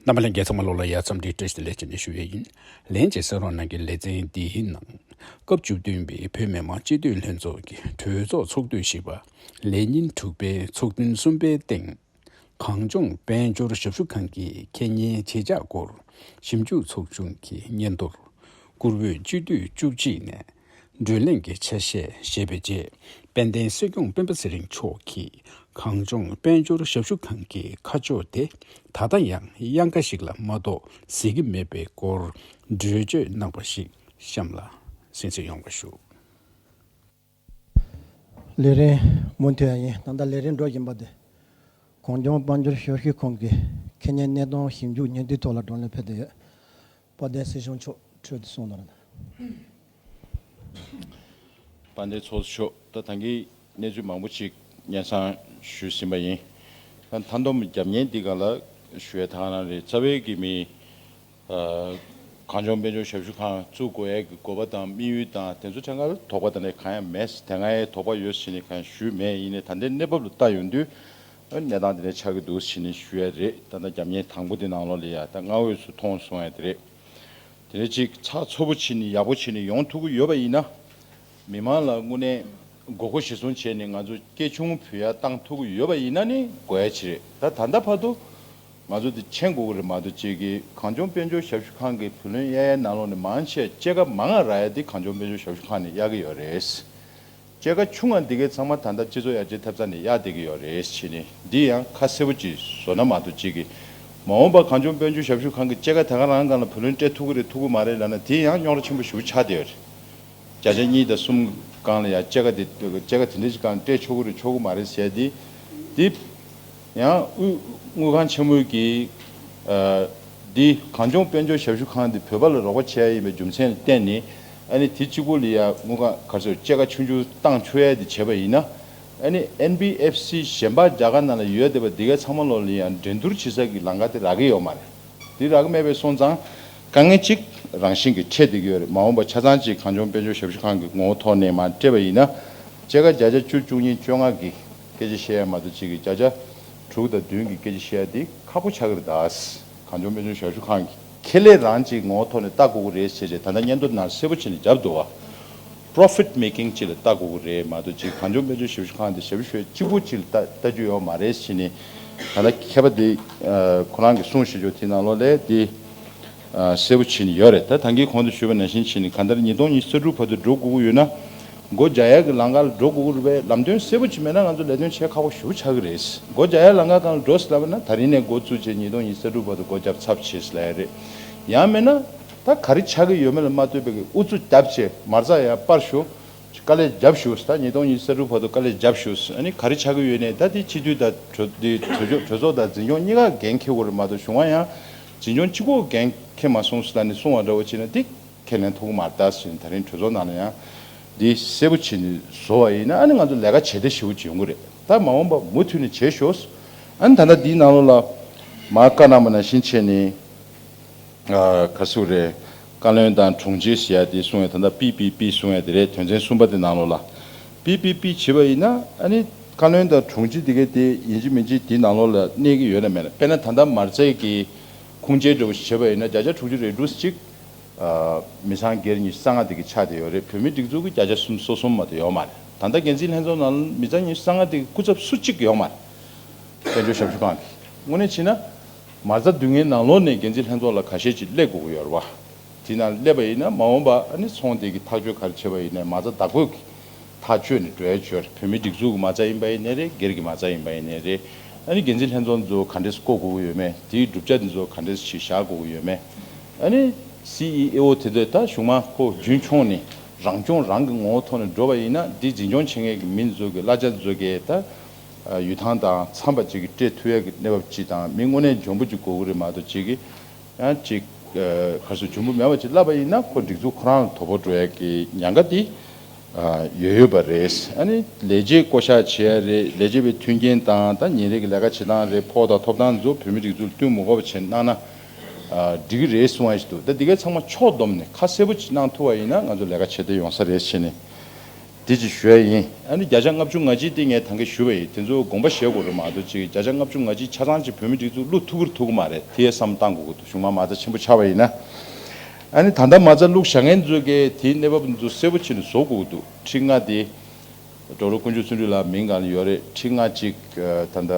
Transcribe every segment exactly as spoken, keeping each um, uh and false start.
རྣམ་པ་ལྷན་རྒྱས་ཚང་མ་ལོ་ལ་ཡ་འཚམས་འདྲི་བཀྲ་ཤིས་བདེ་ལེགས་ཅེས་ནས་ཞུ་ཡས་ཡིན། ལན་གཅིག་གསན་རོགས་གནང་གི། ལེ་ཚན་འདིའི་ནང་སྐབས་བཅུ་བདུན་པའི་བོད་མི་མང་སྤྱི་འཐུས་ལྷན་ཚོགས་ཀྱི་གྲོས་ཚོགས་ཚོགས་དུས་བཞི་པ་ལས་ཉིན་དྲུག་པའི་ཚོགས་ཐུན་གསུམ་པའི་སྟེང་། གངས་ལྗོངས་དཔལ་འབྱོར་ཞབས་ཞུ་ཁང་གི་ཁེ་ཉེན་ཆེད་བཅར་སྐོར་ཞིབ་འཇུག་ཚོགས་ཆུང་གི་སྙན་ཐོར། བཀུར་འོས་སྤྱི་འཐུས་བཅུ་གཅིག་ནས་བགྲོ་གླེང་གི་ཆ་ཤས་ཞེས་པའི་རྗེས། དཔལ་ལྡན་སྲིད་སྐྱོང་སྤེན་པ་ཚེ་རིང་མཆོག་གིས་གངས་ལྗོངས་དཔལ་འབྱོར་ཞབས་ཞུ་ཁང་གི་ཁ་ཕྱོགས་དེ་ད་ལྟ་ཡང་གཡང་ཁ་ཞིག་ལ་མ་གཏོགས་གཟིགས་ཀྱི་མེད་པའི་སྐོར་འགྲེལ་བརྗོད་གནང་བ་ཞིག་གཤམ་ལ་གསན་གཟིགས་ཡོང་བ་ཞུ། ལས་རིམ་མུ་མཐུད་ཡ་ཡིན། ད་ལྟ་ལས་རིམ་འགྲོ་བཞིན་པ་དེ། གངས་ལྗོངས་དཔལ་འབྱོར་ཞབས་ཞུ་ཁང་གི་ཁེ་ཉེན་གནས་སྟངས་ཞིབ་འཇུག་སྙན་ཐོའི་ཐོག་ལ་བགྲོ་གླེང་ཕེབས་བསྡད་ཡོད། དཔལ་ལྡན་སྲིད་སྐྱོང་མཆོག་འཕྲོས་ཏེ་གསུང་རོགས་གནང་། དཔལ་ལྡན་ཚོགས་གཙོ་མཆོག་ད་ད་གིན་གནས་ཚུལ་མང་པོ་ཅིག་སྙན་སེང་ཞུས་ཟིན་པ་ཡིན། ད་མཐའ་སྡོམ་རྒྱབ་གཉེར་འདི་ག་ལ་ཞུ་ཡ་ཐག་རང་རེད། རྩ་བའི་གི་མི། ཨ། གངས་ལྗོངས་དཔལ་འབྱོར་ཞབས་ཞུ་ཁང་བཙུགས་དགོས་ཡས་ཀྱི་དགོས་པ་དང་དམིགས་ཡུལ་དང་དེ་ཚོ་ཐད་ཀར་དོགས་པ་དང་ནས་གང་ཡང་མེད། དེ་སྔ་ཡའི་དོགས་པ་ཡོད་ཟེར་ནས་གང་ཡང་ཞུས་མེད། ཡིན་ནའི་ད་ལྟའི་གནས་བབ་ལ་ལྟ་ཡོང་དུས་གནས་སྟངས་དེ་འདྲ་ཆགས་ཀྱི་འདུག་ཟེར་ནས་ཞུ་ཡས་རེད། ད་ལྟ་རྒྱབ་གཉེར་དང་པོ་དེ་ནང་ལོགས་ལ་ཡ་ད་སྔ་འོས་སུ་མཐོང་སོང་ཡ་དེ་རེད། དེ་ནས་ཅིག་ཚགས་ཚུད་པོ་བྱས་ནས་ཡག་པོ་བྱས་ནས་ཡོང་ཐུབ་ཀྱི་ཡོད་པ་ཡིན་ན། མི་མང་ལ་དངོས་གནས་དགོས་མཁོ་གཞིར་བཟུང་བྱས་ནས་ང་ཚོ་སྐྱེད་ཆུང་ཕུལ་ཡ་བཏང་ཐུབ་ཀྱི་ཡོད་པ་ཡིན་ན་ནི་དགོས་ཡ་ཅིག་རེད། ད་ད་ལྟ་བར་དུ་ང་ཚོ་འདི་མཁྱེན་དགོས་ཀྱི་རེད་མ་གཏོགས། ཅིག་གིས་གངས་ལྗོངས་དཔལ་འབྱོར་ཞབས་ཞུ་ཁང་གི་བུ་ལོན་གཡར་ཡའི་ནང་ལོགས་ནས་མང་ཆེ་སྐྱེད་ཀ་མང་ང་རག་ཡ་འདི་གངས་ལྗོངས་དཔལ་འབྱོར་ཞབས་ཞུ་ཁང་ནས་གཡར་གྱི་ཡོད་རེད། སྐྱེད་ཀ་ཆུང་ང་འདི་གའི་ཚང་མ་ད་ལྟ་སྤྱི་ཚོགས་ཡར་རྒྱས་ཐེབས་རྩ་ནས་གཡར་བསྡད་ཀྱི་ཡོད་རེད་ཟེར་ནས། འདི་ཡང་ཁ་གསལ་པོ་ཅིག་བཟོ་ན་མ་གཏོགས། ཅིག་གིས་མ་འོངས་པ་གངས་ལྗོངས་དཔལ་འབྱོར་ཞབས་ཞུ་ཁང་གི་སྐྱེད་ཀ་དེ་ག་རང་སྒང་ལ་བུ་ལོན་སྤྲད་ཐུབ་ཀྱི་རེད་ཐུབ་ཀྱི་མ་རེད་ལབ་ན། དེ་ཡང་རྙོག་དྲ་ཆེན་པོ་ཞེ་པོ་ཆགས་བསྡད་ཡོད་རེད། བརྒྱ་ཆ་གཉིས་དང་གསུམ་སྒང་ལ་ཡང་སྐྱེད་ཀ་དེ་སྐྱེད་ཀ་དེ་འདྲ་ཞིག་སྒང་སྤྲད་ཆོག་གི་རེད་ཆོག་གི་མ་རེད་ཟེར་ཏེ། དེ་ཡང་དངུལ་དངུལ་ཁང་ཆེན་མོའི་གི་ཨ། འདི་གངས་ལྗོངས་དཔལ་འབྱོར་ཞབས་ཞུ་ཁང་འདི་བོད་པ་ལ་རོགས་པ་བྱེད་ཡ་ཡིན་པའི་རྒྱུ་མཚན་ལ་བརྟེན་ནས། ཨ་ནི་དེ་གཅིག་པོ་ལ་ཡ་དངུལ་ཁང་ག་རེ་ཟེར། སྐྱེད་ཀ་ཆུང་ཆུང་བཏང་ཆོག་ཡ་དེ་བྱས་པ་ཡིན་ན། ཨ་ནི་ཨེན་བི་ཨེཕ་སི་གཞན་པ་རྒྱ་གར་ནང་ལ་ཡོད་བསྡད་པ་འདི་གའི་ཚང་མ་ལོག་ལ་ཡ་འགྲན་བསྡུར་བྱེད་ས་གི་ལམ་ཁ་དེ་རག་གི་ཡོད་མ་རེད། དེ་རག་གི་མེད་པའི་སོང་ཙང་དཀའ་ངལ་གཅིག་རང་བཞིན་གྱིས་འཕྲད་བསྡད་ཀྱི་ཡོད་རེད། མ་འོངས་པ་ཆ་ཚང་གཅིག་གངས་ལྗོངས་དཔལ་འབྱོར་ཞབས་ཞུ་ཁང་གི་ངོ་བོ་ཐོག་ནས་མར་སྤྲད་པ་ཡིན་ན། སྐྱེད་ཀ་བརྒྱ་ཆ་བཅུ་བཅུ་གཉིས་བཅོ་ལྔ་གི་སྐད་ཆ་བཤད་ཡ་མ་གཏོགས། ཅིག་གིས་བརྒྱ་ཆ་དྲུག་དང་བདུན་གྱི་སྐད་ཆ་བཤད་ཡ་དེ་ཁག་པོ་ཆགས་ཀྱི་རེད་ད། གངས་ལྗོངས་དཔལ་འབྱོར་ཞབས་ཞུ་ཁང་གི་ཁེ་ལས་རང་གཅིག་ངོ་བོ་ཐོག་ནས་ལྟ་དགོས་ཀྱི་རེད་ཟེར་བྱས་ད་ལྟ་སྙན་ཐོ་ནང་གསལ་པོ་བྱས་ནས་བརྒྱབ་འདུག་བ། པོ་རོ་ཕིཊ་མེ་ཀིང་ཅིག་ལ་ལྟ་དགོས་ཀྱི་རེད་མ་གཏོགས། ཅིག་གངས་ལྗོངས་དཔལ་འབྱོར་ཞབས་ཞུ་ཁང་དེ་ཞབས་ཞུ་གཅིག་པུ་ཅིག་ལ་ལྟ་ལྟ་རྒྱུ་ཡོད་མ་རེད་ཟེར་ནས། ད་ལྟ་མཁས་པ་དེ་ཁོ་རང་གིས་གསུངས་བཞག་རྒྱུ་དེ་ནང་ལོགས་ལ་དེ་གསལ་པོ་བྱས་ནས་ཡོད་རེད། ད་ད་གིན་གོང་དུ་ཞུས་པ་ནང་བཞིན་བྱས་ནས། གང་ལྟར་ཉིས་སྟོང་ཉི་ཤུ་རྩ་དྲུག་བར་དུ་འགྲོ་དགོས་ཀྱི་ཡོད་ན། སྒོ་རྒྱག་ཡག་གི་ལམ་ཁ་ལ་འགྲོ་དགོས་ཀྱི་རེད་པས། ལམ་སྟོན་གསལ་པོ་ཅིག་མེད་ན་ང་ཚོ་ལས་དོན་བྱེད་ཁག་པོ་ཞེ་པོ་ཆགས་ཀྱི་རེད། སྒོ་རྒྱག་ཡག་ལམ་ཁ་སྒང་ལ་འགྲོ་ཟེར་ལབ་པ་ན། ད་རིང་ནས་འགོ་བཙུགས་བྱས་ཉིས་སྟོང་ཉི་ཤུ་རྩ་དྲུག་བར་དུ་སྒོ་བརྒྱབ་ཚར་བྱས་ཟེར་ལབ་ཡ་རེད། ཡང་མིན་ན་ད་ག་རེ་ཆགས་ཀྱི་ཡོད་མེད་ལ་མ་ལྟོས་པའི་གི་ཨུ་ཚུགས་བརྒྱབ་བྱས་མ་རྩ་ཡར་སྤར་ཤོག་དཀའ་ལས་རྒྱབ་ཤོག་ད་ཉིས་སྟོང་ཉི་ཤུ་རྩ་དྲུག་བར་དུ་དཀའ་ལས་རྒྱབ་ཤོག་ཨ་ནི་ག་རེ་ཆགས་ཀྱི་ཡོད་ནའི་ད་དེ་སྤྱི་འཐུས་དང་གྲོས་དེ་གྲོས་ཚོགས་གྲོས་ཚོགས་དང་འཛིན་སྐྱོང་གཉིས་ཀ་འགན་འཁྱེར་དགོས་རེད་མ་གཏོགས། གཞུང་ང་ཡང་འཛིན་སྐྱོང་གཅིག་པོ་འགན་འཁྱེར་མ་སོང་ཟེར་ལབ་ནས་གསུང་བ་འདྲ་བོ་བྱས་ན་དེ་ཁས་ལེན་ཐུབ་ཀྱི་མ་རེད་ད་ཟེར་ནས། ད་རིང་གྲོས་ཚོགས་ནང་ལ་ཡང་འདི་གསལ་པོ་བྱས་ནས་བཟོ་བ་ཡིན་ན། ཨ་ནི་ང་ཚོ་ལས་ཀ་བྱེད་བདེ་ཞེ་པོ་ཅིག་ཡོང་གི་རེད། ད་མ་འོངས་པ་མུ་མཐུད་ནས་བྱེད་ཤོག་ཨ་ནི་ད་ལྟ་འདིའི་ནང་ལོགས་ལ་མར་བཀའ་གནང་བ་ནང་བཞིན་བྱས་ནས། ཨ། ག་ཟེར་རེད། བཀའ་བློན་དང་དྲུང་ཆེ་ཟེར་ཡ་དེ་གསུང་ཡ། ད་ལྟ་པི་པི་པི་གསུང་ཡ་དེ་རེད། དོན་ཚན་གསུམ་པ་དེ་ནང་ལོགས་ལ། པི་པི་པི་བྱས་པ་ཡིན་ན་ཨ་ནི་བཀའ་བློན་དང་དྲུང་ཆེ་དེ་གའི་དེ་ཡིན་གཅིག་མིན་གཅིག་དེ་ནང་ལོགས་ལ་གནས་ཀྱི་ཡོད་ན་མེད་ན། དཔེར་ན་ད་ལྟ་མ་རྩའི་གི་ཁུངས་སྐྱེལ་འདྲ་བོ་ཞིག་བྱས་པ་ཡིན་ན། བརྒྱ་ཆ་དྲུག་ཅུ་རེ་དྲུག་ཅུ་གཅིག་ཨ། མི་ཚང་སྒེར་ཉི་ཤུ་རྩ་ལྔ་དེ་གི་ཆགས་བསྡད་ཡོད་རེད། བོད་མིའི་སྒྲིག་འཛུགས་ཀྱི་བརྒྱ་ཆ་གསུམ་སོ་གསུམ་མ་གཏོགས་ཡོད་མ་རེད། ད་ལྟ་འགན་འཛིན་ལྷན་ཚོགས་ནང་ལ་མི་ཚང་ཉི་ཤུ་རྩ་ལྔ་དེ་གི་སྐུ་ཚབ་སུ་གཅིག་ཡོད་མ་རེད། དཔལ་འབྱོར་ཞབས་ཞུ་ཁང་གི་དངོས་གནས་བྱས་ན། མ་རྩ་བསྡུ་མཁན་ནང་ལོགས་ནས་འགན་འཛིན་ལྷན་ཚོགས་ལ་ཁ་ཤས་ཅིག་སླེབས་དགོས་ཀྱི་ཡོད་རེད་བ། དེ་ནང་སླེབས་པ་ཡིན་ན་མ་འོངས་པ་ཨ་ནི་ཚོང་དེ་གི་ཐག་གཅོད་ག་རེ་བྱས་པ་ཡིན་ནའི་མ་རྩ་བདག་པོ་གི་ཐག་གཅོད་ནས་འགྲོ་ཡ་ཅིག་ཡོད་རེད། བོད་མིའི་སྒྲིག་འཛུགས་ཀྱི་མ་རྩ་ཡིན་པ་ཡིན་ནའི་རེད། སྒེར་གྱི་མ་རྩ་ཡིན་པ་ཡིན་ནའི་རེད། ཨ་ནི་འགན་འཛིན་ལྷན་ཚོགས་ཚོ་ག་འདྲས་བསྐོ་དགོས་ཀྱི་ཡོད་མེད། དེའི་གྲུབ་ཆ་དེ་ཚོ་ག་འདྲས་ཞིག་བཞག་དགོས་ཀྱི་ཡོད་མེད། ཨ་ནི་སི་ཨི་ཨེ་ཨོ་དེ་ཚོས་ད་གཞུང་མང་ཁོ་རྒྱུན་འཁྱོངས་ནས་རང་སྐྱོང་རང་གི་ངོ་བོ་ཐོག་ནས་འགྲོ་བ་ཡིན་ན། འདི་འཛིན་སྐྱོང་བྱེད་མཁན་གྱི་མི་ཚོ་གི་གླ་ཆ་ཚོ་གས་ད་ཡུལ་ཐང་དང་འཚམ་པ་ཅིག་གི་སྤྲད་ཐུབ་ཡ་གི་གནས་བབ་ཅིག་དང་། མི་དངོས་གནས་འཇོན་པོ་ཅིག་དགོས་ཀྱི་རེད་མ་གཏོགས། ཅིག་གི་ཡང་ཅིག་ག་རེ་ཟེར། འཇོན་པོ་མེད་པ་ཅིག་ལབ་པ་ཡིན་ན་ཁོ་སྒྲིག་འཛུགས་ཁོ་རང་ལ་དོ་ཕོག་འགྲོ་ཡ་གི་ཉེན་ཁ་དེ་ཡོད་ཡོད་པ་རེད། ཨ་ནི་ལས་བྱེད་བསྐོ་གཞག་བྱེད་ཡ་རེད། ལས་བྱེད་པའི་མཐུན་རྐྱེན་དང་། ད་ཉིན་རེ་གི་ལས་ཀ་བྱེད་སྟངས་རེད། ཕོགས་དང་ཐོབ་ཐང་ཚོ་བོད་མིའི་སྒྲིག་འཛུགས་ལ་བསྟུན་མི་དགོས་པ་བྱས་གནང་ན་འགྲིག་གི་རེད་གསུང་བ་ཞིག་འདུག་ད་འདི་གའི་ཚང་མ་ཕྱོགས་བསྡོམས་ནས་ཁ་གསལ་པོ་ཅིག་གནང་ཐུབ་པ་ཡིན་ན་ང་ཚོ་ལས་ཀ་བྱེད་བདེ་ཡོང་ས་རེད་བྱས་ནས། དེ་ཅིག་ཞུ་ཡ་ཡིན། ཨ་ནི་བརྒྱ་ཆ་ལྔ་བཅུ་ང་གཅིག་དེ་ངས་ད་གིན་ཞུས་པ་ཡིན། དེ་ཚོ་དགོངས་པ་བཞེས་དགོས་རེད་མ་གཏོགས་ཅིག་བརྒྱ་ཆ་ལྔ་བཅུ་ང་གཅིག་ཆ་ཚང་ཅིག་བོད་མི་སྒྲིག་འཛུགས་བླུག་ཐུབ་ཀྱི་རེད་ཐུབ་ཀྱི་མ་རེད། དེ་ཡས་བསམ་བཏང་དགོས་ཀྱི་འདུག་གཞུང་མང་མ་རྩ་ཆེན་པོ་ཆགས་པ་ཡིན་ན། ཨ་ནི་ད་ལྟ་མ་རྩ་བླུགས་བཞག་མཁན་ཚོ་གིས་དེའི་གནས་བབ་ཚོ་གསལ་པོ་བྱས་ནས་བཟོ་དགོས་ཀྱི་འདུག་ཁྲི་ལྔ་དེ། ཌོག་ཊར་དཀོན་མཆོག་བརྩོན་འགྲུས་ལགས་མིང་སྒང་ལ་ཡོད་རེད། ཁྲི་ལྔ་གཅིག་ད་ལྟ་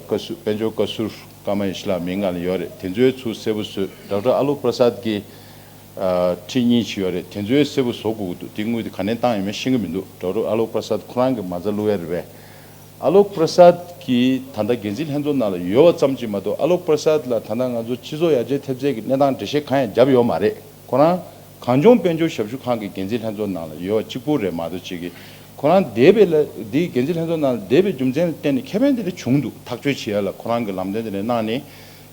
བཀའ་ཟུར་དཔལ་འབྱོར་བཀའ་ཟུར་ཀརྨ་ཡེ་ཤེས་ལགས་མིང་སྒང་ལ་ཡོད་རེད། དེ་ཚོའི་ཚུར་གསལ་པོ་བཟོས། ཌོག་ཊར་ཨ་ལོག་པྲ་སད་ཀྱི་ཁྲི་གཉིས་ཅིག་ཡོད་རེད། དེ་ཚོའི་གསལ་པོ་བཟོ་དགོས་ཀྱི་འདུག་དེ་དངུལ་དེ་ག་ནས་བཏང་ཡོད་མེད་ཤེས་ཀྱི་མི་འདུག་ཌོག་ཊར་ཨ་ལོག་པྲ་སད་ཁོ་རང་གི་མ་རྩ་བླུགས་ཡ་རེད་པས། ཨ་ལོག་པྲ་སད་ཀྱིས་ད་ལྟ་འགན་འཛིན་ལྷན་ཚོགས་ནང་ལ་ཡོད་པ་ཙམ་གྱིས་མ་གཏོགས་ཨ་ལོག་པྲ་སད་ལ་ད་ལྟ་ང་ཚོ་སྤྱི་ཚོགས་ཡར་རྒྱས་ཐེབས་རྩའི་གི་གནས་སྟངས་འགྲེལ་བཤད་གང་ཡང་བརྒྱབ་ཡོད་མ་རེད། ཁོ་རང་གངས་ལྗོངས་དཔལ་འབྱོར་ཞབས་ཞུ་ཁང་གི་འགན་འཛིན་ལྷན་ཚོགས་ནང་ལ་ཡོད་པ་གཅིག་པུ་རེད་མ་གཏོགས་ཅིག་གིས་ཁོ་རང་འདས་པའི་ལ་འདིའི་འགན་འཛིན་ལྷན་ཚོགས་ནང་ལ་འདས་པའི་རྒྱུ་མཚན་ལ་བརྟེན་ནས་ཁེ་ཕན་དེ་འདྲ་བྱུང་འདུག་ཐག་གཅོད་བྱེད་ཡ་ལ་ཁོ་རང་གི་ལམ་སྟོན་དེ་འདྲ་གནང་ནས་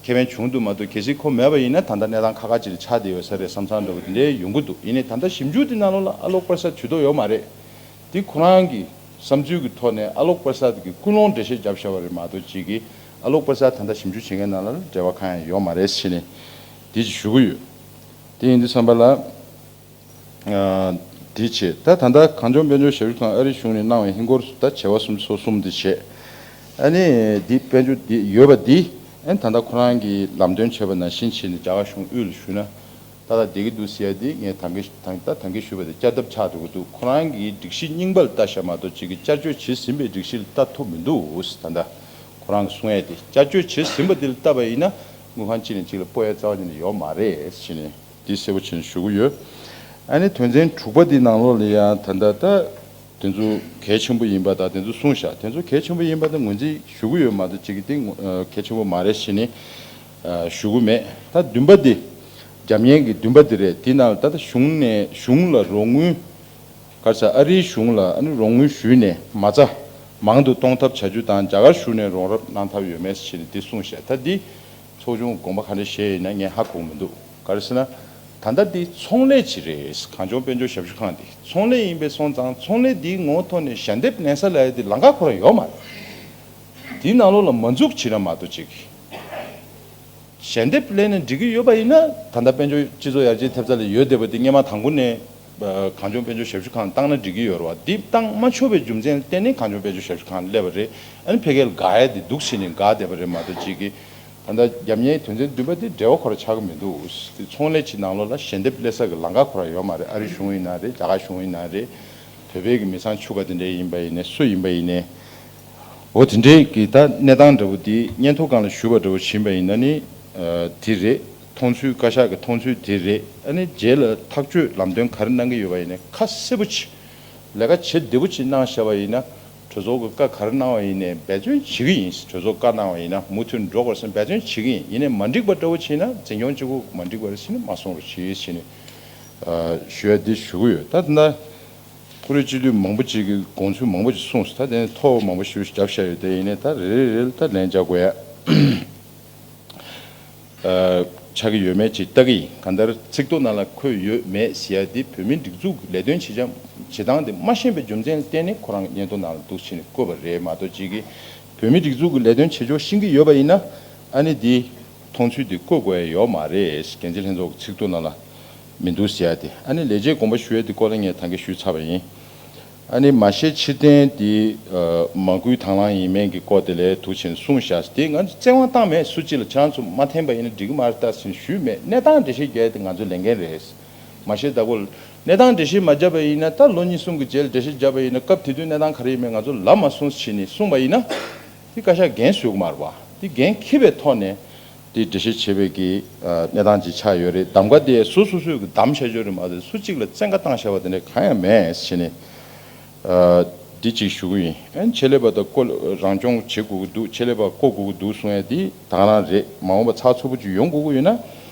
ཁེ་ཕན་བྱུང་འདུག་མ་གཏོགས་གལ་སྲིད་ཁོ་མེད་པ་ཡིན་ན་ད་ལྟ་གནས་སྟངས་ཁག་ཁག་ཅིག་ལ་ཆགས་བསྡད་ཡོད་ས་རེད་བསམ་བསམ་འདྲ་བོ་དེ་འདྲ་ཡོང་གི་འདུག་ཡིན་ནའི་ད་ལྟ་ཞིབ་འཇུག་དེ་ནང་ལོགས་ལ་ཨ་ལོག་པྲ་སད་ཇུས་གཏོགས་ཡོད་མ་རེད། དེ་ཁོ་རང་གི་བསམ་ཚུལ་གྱི་ཐོག་ནས་ཨ་ལོག་པྲ་སད་ཀྱི་ཀུན་སློང་འགྲེལ་བཤད་བརྒྱབ་བཞག་པ་རེད་མ་གཏོགས་ཅིག་གིས་ཨ་ལོག་པྲ་སད་ད་ལྟ་ཞིབ་འཇུག་བྱེད་མཁན་ནང་ལ་འབྲེལ་བ་གང་ཡང་ཡོད་མ་རེད་ཟེར་ནས་དེ་ཅིག་ཞུ་གི་ཡོད། དེ་ཡིན་དུས་ཙམ་པ་ལ། ཨ། དེ་བྱས་ད་ད་ལྟ་གངས་ལྗོངས་དཔལ་འབྱོར་ཞབས་ཞུ་ཁང་ཨ་རིའི་གཞུང་ནས་གནང་བའི་ཧིན་སྒོར་ད་བྱེ་བ་སུམ་ཅུ་སོ་གསུམ་དེ་བྱས། ཨ་ནི་འདི་དཔལ་འབྱོར་འདི་ཡོད་པ་འདི་ཨ་ནི་ད་ལྟ་ཁོ་རང་གིས་ལམ་སྟོན་བྱས་པ་ནང་བཞིན་བྱས་ནས་རྒྱ་གར་གཞུང་དབུས་ལ་ཞུས་ན། ཏག་ཏག་བསྡད་ཀྱི་འདུག་ཟེར་ཡ་དེ་ངས་ད་གིན་ད་ད་གིན་ཞུས་པ་དེ་བསྐྱར་ལྡབ་ཆགས་འགྲོ་གི་འདུག་ཁོ་རང་གིས་སྒྲིག་གཞི་རྙིང་པ་ལ་ལྟ་བཞག་མ་གཏོགས་གཅིག་གིས་བསྐྱར་བཅོས་བྱེད་ཟིན་པའི་སྒྲིག་གཞི་ལ་ལྟ་ཐུབ་མི་འདུག་ད་ལྟ་ཁོ་རང་གིས་གསུང་ཡ་དེ་བསྐྱར་བཅོས་བྱེད་ཟིན་པ་དེ་ལ་ལྟ་བ་ཡིན་ན་དངུལ་ཁང་གཅིག་ནས་གཅིག་ལ་སྤོ་ཡ་རྩ་བ་ཉིད་ནས་ཡོད་མ་རེད་ཟེར་ནས་དེ་གསལ་པོ་བྱས་ནས་ཞུ་གི་ཡོད། ཨ་ནི་དོན་ཚན་དྲུག་པ་དེ་ནང་ལོགས་ལ་ཡང་ད་ལྟ་ད། དེ་ཚོ་གལ་ཆེན་པོ་ཡིན་པ་དང་དེ་ཚོ་གསུངས་བཞག་དེ་ཚོ་གལ་ཆེན་པོ་ཡིན་པ་དང་ངོས་འཛིན་ཞུ་གི་ཡོད་མ་གཏོགས་གཅིག་གི་དེ་ངོ་ཨ་གལ་ཆེན་པོ་མ་རེད་ཟེར་ནས་ཨ་ཞུ་གི་མེད། ད་བདུན་པ་དེ་རྒྱབ་གཉེར་གྱི་བདུན་པ་དེ་རེད། དེ་ནང་ལ་ད་ལྟ་གཞུང་ནས་གཞུང་ལ་རོགས་དངུལ་ག་རེ་ཟེར་ཨ་རིའི་གཞུང་ལ་ཨ་ནི་རོགས་དངུལ་ཞུས་ནས་མ་རྩ་མང་དུ་གཏོང་ཐབས་བྱ་རྒྱུ་དང་རྒྱ་གར་གཞུང་ནས་རོགས་རམ་གནང་ཐབས་ཡོད་མེད་ཟེར་ནས་དེ་གསུངས་བཞག་ད་འདི་ཚོགས་ཆུང་དགོངས་པ་ག་འདྲ་བཞེས་ཡིན་ན་ངས་ཧ་གོ་གི་མི་འདུག་ག་རེ་ཟེར་ན། ད་ལྟ་འདི་ཚོང་ལས་ཅིག་རེད། གངས་ལྗོངས་དཔལ་འབྱོར་ཞབས་ཞུ་ཁང་འདི་ཚོང་ལས་ཡིན་པས་སོང་ཙང་ཚོང་ལས་འདིའི་ངོ་ཐོག་ནས་ཞལ་འདེབས་ལེན་ས་ལ་ཡ་འདི་ལམ་ཁ་ཁོ་རང་ཡོད་མ་རེད། དེའི་ནང་ལོགས་ལ་མ་འཛུགས་བྱེད་ན་མ་གཏོགས་ཅིག་ཞལ་འདེབས་ལེན་ནས་འགྲིག་གི་ཡོད་པ་ཡིན་ན་ད་ལྟ་དཔལ་འབྱོར་སྤྱི་ཚོགས་ཡར་རྒྱས་ཐེབས་རྩ་ལ་ཡོད་བསྡད་པ་འདི་སྔོན་མ་དང་པོ་ནས་གངས་ལྗོངས་དཔལ་འབྱོར་ཞབས་ཞུ་ཁང་བཏང་ན་འགྲིག་གི་ཡོད་རེད་བ། འདི་བཏང་མ་ཆོག་པའི་རྒྱུ་མཚན་ལ་བརྟེན་ནས་གངས་ལྗོངས་དཔལ་འབྱོར་ཞབས་ཞུ་ཁང་སླེབས་པ་རེད། ཨ་ནི་ཕ་གིར་དགའ་ཡ་འདི་འདུག་ཟེར་ནས་དགའ་བསྡད་པ་རེད་མ་གཏོགས་ཅིག་གི་ད་ལྟ་རྒྱབ་གཉེར་དོན་ཚན་བདུན་པ་དེ་འབྲེལ་བ་ཁོ་རང་ཆགས་ཀྱི་མི་འདུག་དེ་ཚོང་ལས་ཀྱི་ནང་ལོགས་ལ་ཞལ་འདེབས་སླེབས་ས་གི་ལམ་ཁ་ཁོ་རང་ཡོད་མ་རེད། ཨ་རི་གཞུང་ཡིན་ན་རེད། རྒྱ་གར་གཞུང་ཡིན་ན་རེད། བོད་པའི་གི་མི་ཚང་ཕྱུག་པ་དེ་འདྲ་ཡིན་པ་ཡིན་ནའི་སུ་ཡིན་པ་ཡིན་ནའི། འོ་དེ་འདྲའི་གི་ད་གནས་སྟངས་འདྲ་བོ་དེ་སྙན་ཐོ་སྒང་ལ་ཞུས་པ་འདྲ་བོ་ཕྱིན་པ་ཡིན་ན་ནི། ཨ་དེ་རེད། མཐོང་ཚུལ་བཀའ་ཤག་གི་མཐོང་ཚུལ་དེ་རེད། ཨ་ནི་རྗེས་ལ་ཐག་གཅོད་ལམ་སྟོན་ག་རེ་གནང་གི་ཡོད་པ་ཡིན་ནའི་ཁ་གསལ་པོ་བྱེད། ལས་ཀ་བྱེད་བདེ་པོ་ཅིག་གནང་བཞག་པ་ཡིན་ན། གྲོས་ཚོགས་ཀྱི་བཀའ་ག་རེ་གནང་བ་ཡིན་ནའི་འབད་བརྩོན་བྱེད་ཀྱི་ཡིན། གྲོས་ཚོགས་བཀའ་གནང་བ་ཡིན་ན་མུ་མཐུད་འགྲོ་དགོས་སམ་འབད་བརྩོན་བྱེད་ཀྱི་ཡིན། ཡིན་ནའི་མ་འགྲིག་པ་འདྲ་བོ་བྱས་ན་འཛིན་སྐྱོང་བྱེད་དགོས། མ་འགྲིག་པ་རེད་ཟེར་ནས་མ་གསུང་རོགས་བྱེད་ཟེར་ནས་ཨ་ཞུ་ཡ་འདི་ཞུ་གི་ཡོད། ད་ད་ལྟ་ཀུ་རེ་སྤྱི་འཐུས་མང་པོ་ཅིག་གིས་དགོངས་ཚུལ་མང་པོ་ཅིག་གསུངས་སོང་། ད་དེ་ནས་ཐོ་མང་པོ་ཞིག་བརྒྱབ་བཞག་ཡོད། དེ་ཡིན་ནའི་ད་རེ་རེ་རེ་ལ་ད་ལན་རྒྱག་དགོས་ཡ། ཨ་ཆགས་ཀྱི་ཡོད་མེད་ཅིག་ལྟ་གི་ཡིན། གང་ལྟར་ཚིག་ཐོ་ནང་ལ་འཁོད་ཡོད་མེད་ཟེར་ཡ་དེ་བོད་མིའི་སྒྲིག་འཛུགས་ཀྱི་ལས་དོན་བྱེད་སྤྱང་བྱེད་སྟངས་དེ་མ་ཤེས་པའི་རྒྱུ་མཚན་ལ་བརྟེན་ནས་ཁོ་རང་གི་སྙན་ཐོ་ནང་ལ་འདུག་བྱས་ནས་བཀོད་པ་རེད་མ་གཏོགས་ཅིག་གིས་བོད་མིའི་སྒྲིག་འཛུགས་ཀྱི་ལས་དོན་བྱེད་ཕྱོགས་ཤེས་ཀྱི་ཡོད་པ་ཡིན་ན་ཨ་ནི་དེ་མཐོང་ཚུལ་དེ་བཀོད་དགོས་ཡ་ཡོད་མ་རེད། འགན་འཛིན་ལྷན་ཚོགས་ཀྱི་ཚིག་ཐོ་ནང་ལ་མི་འདུག་ཟེར་ཡ་དེ། ཨ་ནི་ལས་བྱེད་དགོངས་པ་ཞུ་ཡ་དེ་སྐོར་ལ་ངས་ད་གིན་ཞུས་ཚར་བ་ཡིན། ཨ་ནི་མ་ཤེས་ཕྱིར་འཐེན་དེ་ཨ་མ་བསྐུལ་དང་བླངས་ཡིན་མིན་གྱི་སྐོར་དེ་ལས་འདུག་བྱས་ནས་གསུངས་བཞག་དེ་ང་ཚོ་བཙན་དབང་བཏང་མེད། སུ་གཅིག་ལ་ཁྱེད་རང་ཚོ་མ་འཐེན་པ་ཡིན་ན་འགྲིག་གི་མ་རེད་ད་ཟེར་ནས་ཞུས་མེད། གནས་སྟངས་འགྲེལ་བཤད་རྒྱག་ཡ་དེ་ང་ཚོའི་ལས་འགན་རེད། མ་ཤེས་ད་གོ་གནས་སྟངས་འགྲེལ་བཤད་མ་བརྒྱབ་པ་ཡིན་ན་ད་ལོ་གཉིས་གསུམ་གྱི་རྗེས་ལ་འགྲེལ་བཤད་བརྒྱབ་པ་ཡིན་ན་སྐབས་དེ་དུས་གནས་སྟངས་ག་རེ་ཡིན་མིན་ང་ཚོ་ལབ་མ་སོང་ཟེར་ནས་གསུངས་པ་ཡིན་ན། དེ་བཀའ་ཤག་འགན་གསོ་གི་མ་རེད་པ། དེ་འགན་འཁྱེར་བའི་ཐོག་ནས་དེ་འགྲེལ་བཤད་བྱེད་པའི་གི་ཨ་གནས་སྟངས་ཅིག་ཆགས་ཡོད་རེད། གདམ་ག་དེ་སོ་སོ་སོས་གི་གདམ་བྱ་ཆོག་རེད་མ་གཏོགས་སུ་གཅིག་ལ་བཙན་བཀའ་བཏང་བཞག་པ་དེ་འདྲ་གང་ཡང་མེད་ཟེར་ནས་ཨ་འདི་ཅིག་ཞུ་གི་ཡིན། ཨ་ནི་ཆེད་ལས་པ་དང་བསྐོ་རང་སྐྱོང་བྱེད་དགོས་ཀྱི་འདུག་ཆེད་ལས་པ་བསྐོ་དགོས་ཀྱི་འདུག་གསུང་ཡ་དེ་དེ་ག་རང་རེད། མ་འོངས་པ་ཚགས་ཚུད་པོ་ཅིག་ཡོང་དགོས་ཀྱི་ཡོད་ན་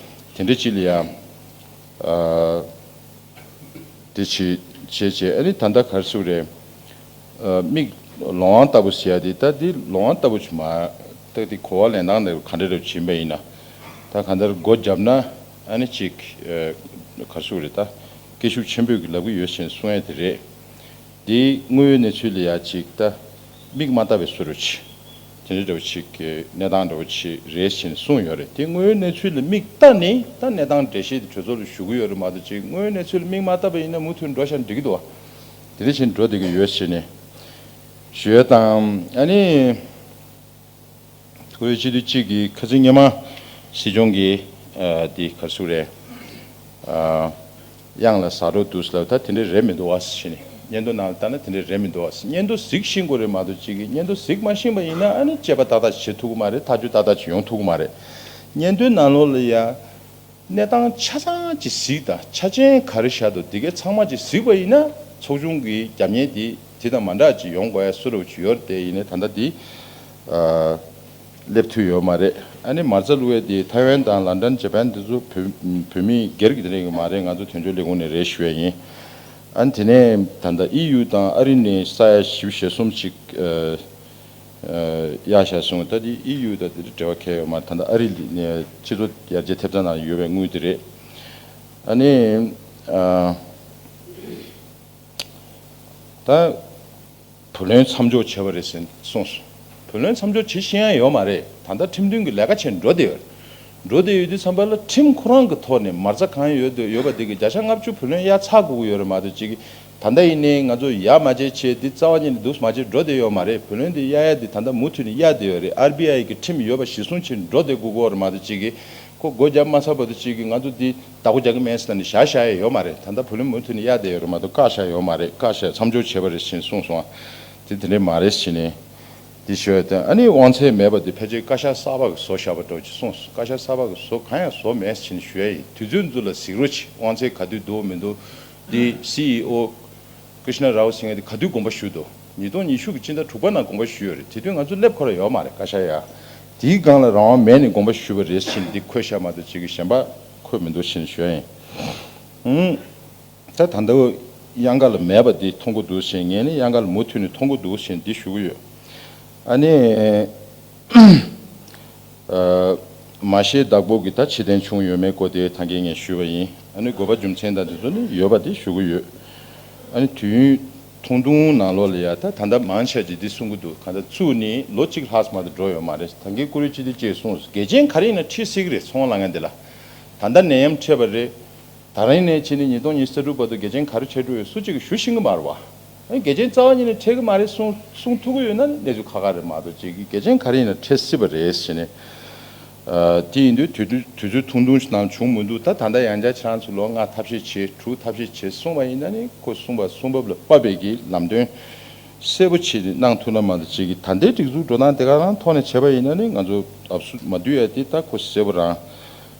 དེ་འདྲ་ཅིག་ལ་ཡ་ཨ། དེ་བྱེད་བྱེད་བྱེད། ཨ་ནི་ད་ལྟ་ག་རེ་ཟེར་དགོས་རེད། ཨ་མིག་ལོང་བ་ལྟ་བུ་ཟེར་ཡ་དེ་ད་དེ་ལོང་བ་ལྟ་བུ་ཅིག་མ་ད་དེ་གོ་བ་ལེན་སྟངས་དེ་ག་འདྲ་རེད་བྱིན་པ་ཡིན་ན། ད་གང་ལྟར་སྒོ་བརྒྱབ་ན་ཨ་ནི་ཅིག་ཨ་ག་རེ་ཟེར་དགོས་རེད། ད་སྐད་ཤུགས་ཆེན་པོས་ལབ་ཀྱི་ཡོད་ཟེར་ནས་གསུང་ཡ་དེ་རེད། དེ་དངོས་ཡོད་གནས་ཚུལ་ལ་ཡ་ཅིག་ད་མིག་མ་ལྟ་བའི་བཟོ་འདྲ་ཅིག་དེ་འདྲ་འདྲ་བོ་ཅིག་གི་གནས་སྟངས་འདྲ་བོ་ཅིག་རེད་ཟེར་ནས་གསུངས་ཡོད་རེད། དེ་དངོས་ཡོད་གནས་ཚུལ་ལ་མིག་ལྟ་ནས་ད་གནས་སྟངས་འགྲེལ་བཤད་དེ་གྲོས་ཚོགས་ལ་ཞུ་གི་ཡོད་རེད་མ་གཏོགས་ཅིག་དངོས་ཡོད་གནས་ཚུལ་ལ་མིག་མ་ལྟ་བ་ཡིན་ན་མུ་མཐུད་འགྲོ་བཞག་འགྲིག་གི་འདུག་བ། དེ་འདྲ་བྱས་འགྲོ་བསྡད་ཀྱི་ཡོད་ཟེར་ནས་ཞུ་ཡ་དང་། ཨ་ནི་ཁོའི་སྤྱི་འཐུས་གཅིག་གིས་ཁ་སང་སྔོན་མ་སྲིད་སྐྱོང་གིས་ཨ་དེ་ག་རེ་ཟེར་དགོས་རེད། ཨ་གཡང་ལ་ཟ་འགྲོ་འདུག་ཟེར་ལབ། ད་དེ་འདྲ་རེད་མི་འདུག་ཨ་ཟེར་ནས། སྙན་ཐོ་ནང་ལ་བལྟས་ན་དེ་འདྲ་རེད་མི་འདུག་ཨ་ཟེར། སྙན་ཐོ་གཟིགས་ཤེས་དགོས་རེད་མ་གཏོགས་གཅིག་གིས། སྙན་ཐོ་གཟིགས་མ་ཤེས་པ་ཡིན་ན་ཨ་ནི་དཔྱད་པ་ཏག་ཏག་ཅིག་བྱེད་ཐུབ་ཀྱི་མ་རེད། ཐག་གཅོད་ཏག་ཏག་ཅིག་ཡོང་ཐུབ་ཀྱི་མ་རེད། སྙན་ཐོའི་ནང་ལོགས་ལ་ཡ། གནས་སྟངས་ཆ་ཚང་ཅིག་གཟིགས་དང་། ཆ་རྐྱེན་ག་རེ་བཞག་འདུག་འདི་གའི་ཚང་མ་ཅིག་གཟིགས་པ་ཡིན་ན། ཚོགས་ཆུང་གི་རྒྱབ་གཉེར་འདི་དེ་དང་མ་འདྲ་ཅིག་ཡོང་དགོས་ཡ་བཟོ་འདྲ་ཅིག་ཡོད་རེད་དེ། ཡིན་ནའི་ད་ལྟ་འདི་ཨ་སླེབས་ཐུབ་ཡོད་མ་རེད། ཨ་ནི་མ་རྩ་བླུག་ཡ་དེ་ཐའེ་ཝན་དང་ལན་ཀྲན་ཇ་པན་འདི་ཚོ་བོད་བོད་མི་སྒེར་གྱི་དེ་འདྲ་ཡིན་གྱི་མ་རེད། ང་ཚོ་དོན་གཅོད་ལས་ཁུངས་ནས་རེད་ཞུ་ཡ་ཡིན། ཨ་ནི་དེ་ནས་ད་ལྟ་ཨི་ཡུ་དང་ཨ་རི་ནས་ས་ཡ་བཞི་བཅུ་ཞེ་གསུམ་ཅིག་ཨ། གཡར་བཞག་སོང་། ད་དེ་ཨི་ཡུ་དང་དེ་འབྲེལ་བ་གང་ཡང་ཡོད་མ་རེད། ད་ལྟ་ཨ་རི་ནས་སྤྱི་ཚོགས་ཡར་རྒྱས་ཐེབས་རྩ་ནང་ཡོད་པའི་དངུལ་དེ་རེད། ཨ་ནི་ཨ་ད་བུ་ལོན་མཚམས་འཇོག་བྱས་པ་རེད་ཟེར་གསུངས་སོང་། བུ་ལོན་མཚམས་འཇོག་བྱེད་ཤེས་ཡ་ཡོད་མ་རེད། ད་ལྟ་ཁྲིམས་མཐུན་གྱི་ལས་ཀ་བྱས་འགྲོ་བསྡད་ཡོད་རེད། འགྲོ་བསྡད་ཡོད་དུས་ཙམ་པ་ལ་ཁྲིམས་ཁོ་རང་གི་ཐོག་ནས་མ་རྩ་གང་ཡོད་དུ་ཡོད་པ་དེ་གི་བརྒྱ་ཆ་ལྔ་བཅུ་བུ་ལོན་གཡར་ཚར་དགོས་ཀྱི་ཡོད་རེད་མ་གཏོགས་གཅིག་གི། ད་ལྟ་ཡིན་ནའི་ང་ཚོ་ཡར་མ་བྱེད་བྱས་འདི་རྩ་བ་ཉིད་ནས་འདུག་མ་བྱེད་འགྲོ་བསྡད་ཡོད་མ་རེད། བུ་ལོན་འདི་གཡར་ཡ་འདི་ད་ལྟ་མུ་མཐུད་ནས་གཡར་བསྡད་ཡོད་རེད། ཨར་བི་ཨའི་གི་ཁྲིམས་ཡོད་པ་གཞིར་བཟུང་བྱས་འགྲོ་བསྡད་དགོས་ཀྱི་ཡོད་རེད་མ་གཏོགས་གཅིག་གི། ཁོ་སྒོ་བརྒྱབ་མ་ཚར་བར་དུ་གཅིག་གི་ང་ཚོ་འདི་བདག་པོ་རྒྱག་གི་མེད་ཟེར་ནས་བཞག་བཞག་ཡ་ཡོད་མ་རེད། ད་ལྟ་བུ་ལོན་མུ་མཐུད་ནས་གཡར་བསྡད་ཡོད་རེད་མ་གཏོགས་བཀག་བཞག་ཡོད་མ་རེད། བཀག་བཞག་མཚམས་འཇོག་བྱས་པ་རེད་ཟེར་ནས་གསུངས་སོང་། ཨ་དེ་དེ་འདྲས་མ་རེད་ཟེར་ནས། འདི་ཞུ་ཡ་དང་། ཨ་ནི་དབང་ཚད་མེད་པ་དེ་ཕལ་ཆེར་བཀའ་ཤག་གསར་པ་གིས་བཟོ་བཞག་པ་འདྲ་བོ་ཅིག་གསུངས་སོང་། བཀའ་ཤག་གསར་པ་གིས་བཟོ་གང་ཡང་བཟོ་མེད་ཟེར་ནས་ཞུ་ཡ་ཡིན། དུས་ཚོད་འདི་ཚོ་ལ་གཟིགས་རོགས་བྱེད། དབང་ཚད་ག་དུས་འདུག་མི་འདུག་འདི་སི་ཨི་ཨོ་ཀྲིཤ་ན་རའོ་ཟེར་མཁན་དེ་ག་དུས་དགོངས་པ་ཞུས་འདུག་ཉིས་སྟོང་ཉི་ཤུ་གི་སྤྱི་ཟླ་དྲུག་པ་ནང་དགོངས་པ་ཞུས་ཡོད་རེད། དེ་དུས་ང་ཚོ་སླེབས་ཁོ་ར་ཡོད་མ་རེད། བཀའ་ཤག་ཡ་དེའི་སྒང་ལ་རང་དབང་མེད་ནས་དགོངས་པ་ཞུས་པ་རེད་ཟེར་ནས་འདི་འཁོད་བཞག་མ་གཏོགས་གཅིག་གི་གཞན་པ་འཁོད་མི་འདུག་ཟེར་ནས་ཞུ་ཡ་ཡིན། ད་ད་ལྟ་གཡང་ག་ལ་མེད་པ་འདི་མཐོང་གི་འདུག་ཟེར། ངས་ནི་གཡང་ག་ལ་མུ་མཐུད་ནས་མཐོང་གི་འདུག་ཟེར་འདི་ཞུ་གི་ཡོད། ཨ་ནི་ཨ་མ་ཤེས་བདག་པོ་གི་ད་ཕྱིར་འཐེན་བྱུང་ཡོད་མེད་སྐོར་དེ་ད་གིན་ངས་ཞུས་པ་ཡིན། ཨ་ནི་དགོས་པ་རྒྱུ་མཚན་དང་དེ་ཚོ་ནི་ཡོད་པ་དེ་ཞུ་གི་ཡོད། ཨ་ནི་དུས་ཡུན་ཐུང་ཐུང་ནང་ལོགས་ལ་ཡ་ད་ད་ལྟ་མང་ཆེ་ཅིག་འདི་གསུང་གི་འདུག་གང་ལྟར་བཙུགས་ནས་ལོ་གཅིག་ལྷག་ཙམ་མ་གཏོགས་འགྲོ་ཡོད་མ་རེད། ད་གིན་བཀུར་འོས་སྤྱི་འཐུས་ཅིག་གསུངས་སོང་། འགལ་རྐྱེན་ག་རེ་ཡིན་ན་འཁྲི་སྲིད་ཀྱི་རེད། ཚོང་ལངས་མཁན་དེ་ལ། ད་ལྟ་ནད་ཡམས་འཕྲད་པ་རེད། ད་རིང་ནས་ཕྱིན་ནས་ཉིས་སྟོང་ཉི་ཤུ་རྩ་དྲུག་བར་དུ་འགལ་རྐྱེན་ག་རེ་འཕྲད་འགྲོ་ཡོད་སུ་གཅིག་གིས་ཞུ་ཤེས་ཀྱི་མ་རེད་བ། འགལ་རྐྱེན་རྩ་བ་ཉིད་ནས་འཕྲད་ཀྱི་མ་རེད་གསུང་གསུང་ཐུབ་ཀྱི་ཡོད་ན་གནས་ཚུལ་ཁག་ཁག་རེད་མ་གཏོགས་གཅིག་གིས་འགལ་རྐྱེན་ག་རེ་ཡིན་ན་འཕྲད་སྲིད་པ་རེད་ཟེར་ནས། ཨ་དེ་ཡིན་དུས་དུས་དུས་དུས་ཚོད་ཐུང་ཐུང་ཞིག་ནང་བྱུང་མི་འདུག་ད་ད་ལྟ་ཡང་བསྐྱར་ཁྱེད་རང་ཚོ་ལོ་ལྔ་ཐབས་ཤེས་བྱེད། དྲུག་ཐབས་ཤེས་བྱེད་གསུངས་པ་ཡིན་ན་ནི་ཁོ་གསུངས་པ་གསུང་བབ་ལ་དཔག་པའི་གི་ལམ་སྟོན་གསལ་པོ་བྱས་ནས་གནང་ཐུབ་ན་མ་གཏོགས་གཅིག་གིས་ད་ལྟའི་སྒྲིག་འཛུགས་འགྲོ་སྟངས་དེ་ག་རང་ཐོག་ནས་བྱས་པ་ཡིན་ན་ནི་ང་ཚོ་ཨབ་སུ་མ་འདུས་ཡ་དེ་ད་ཁོ་གསལ་པོ་རང་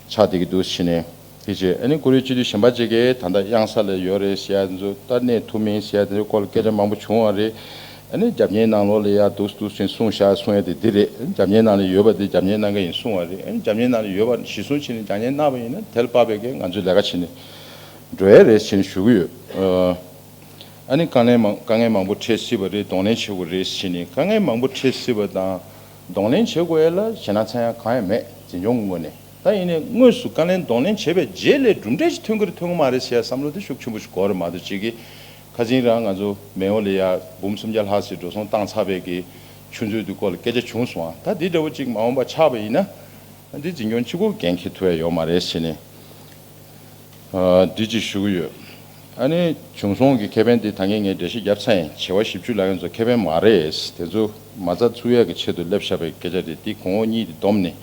ཆགས་བསྡད་ཀྱི་འདུག་ཟེར་ནས། དེ་རྗེས་ཨ་ནི་བཀུར་འོས་སྤྱི་འཐུས་གཞན་པ་ཅིག་གིས་ད་ལྟ་གཡང་ས་ལ་ཡོད་རེད་ཟེར་ཡ་དེ་ཚོ་ད་གནས་ཐུབ་མིན་ཟེར་ཡ་དེ་ཚོའི་སྐོར་ལ་སྐད་ཆ་མང་པོ་བྱུང་བ་རེད། ཨ་ནི་རྒྱབ་གཉེར་ནང་ལོགས་ལ་ཡ་འདུག་འདུག་ཟེར་གསུངས་བཞག་གསུང་ཡ་དེ་འདི་རེད། རྒྱབ་གཉེར་ནང་ལ་ཡོད་པ་དེ་རྒྱབ་གཉེར་གནང་གི་ཡིན་གསུང་བ་རེད། ཨ་ནི་རྒྱབ་གཉེར་ནང་ལ་ཡོད་པ་གཞི་བཟུང་བྱས་ནས་རྒྱབ་གཉེར་གནང་བ་ཡིན་ན་དེ་ལ་དཔག་པའི་གི་ང་ཚོས་ལས་ཀ་བྱས་ནས་འགྲོ་ཡ་རེད་ཟེར་ནས་ཞུ་གི་ཡོད། ཨ་ནི་དཀའ་ངལ་མང་དཀའ་ངལ་མང་པོ་འཕྲད་སྲིད་པ་རེད། གདོང་ལེན་བྱེད་དགོས་རེད་ཟེར་ནས། དཀའ་ངལ་མང་པོ་འཕྲད་སྲིད་པ་དང་གདོང་ལེན་བྱེད་དགོས་ཡ་ལ་ཞེད་སྣང་ཚ་ཡ་གང་ཡང་མེད། འཛིན་སྐྱོང་གི་ངོས་ནས། ད་ཡིན་ནའི་དངོས་སུ་དཀའ་ལས་གདོང་ལེན་བྱས་པའི་རྗེས་ལ་གྲུབ་འབྲས་ཤིག་ཐོན་གི་རེད་ཐོན་གི་མ་རེད་ཟེར་ཡ་བསམ་བློ་དེ་ཤུགས་ཆེན་པོ་ཞིག་དགོས་རེད་མ་གཏོགས་གཅིག་གིས། ཁ་སང་རང་ང་ཚོ་མེའོ་ལ་ཡ་འབུམ་སུམ་བརྒྱ་ལྷག་ཙམ་འགྲོ་སོང་བཏང་ཚར་བའི་གི་ཆུ་མཛོད་དེ་སྐོར་ལ་སྐད་ཆ་བྱུང་སོང་ཨ། ད་འདི་འདྲ་བོ་ཅིག་མ་འོངས་པ་ཆགས་པ་ཡིན་ན་འདི་འཛིན་སྐྱོང་གཅིག་པོ་འགན་འཁྱེར་ཐུབ་ཡ་ཡོད་མ་རེད་ཟེར་ནས། ཨ་འདི་ཅིག་ཞུ་གི་ཡོད། ཨ་ནི་བྱུང་སོང་གི་ཁེ་ཕན་དེ་ད་གིན་ངས་འགྲེལ་བཤད་བརྒྱབ་ཚར་ཡིན། བྱེ་བ་བཞི་བཅུ་ལབ་མཁན་ཚོ་ཁེ་ཕན་མ་རེད། དེ་ཚོ་མ་རྩ་བཙུགས་ཡག་གི་ཆེད་དུ་སླེབས་བཞག་པའི་སྐད་ཆ་རེད། དེ་གོང་འོག་གཉིས་དེ་བསྡོམས་ནས་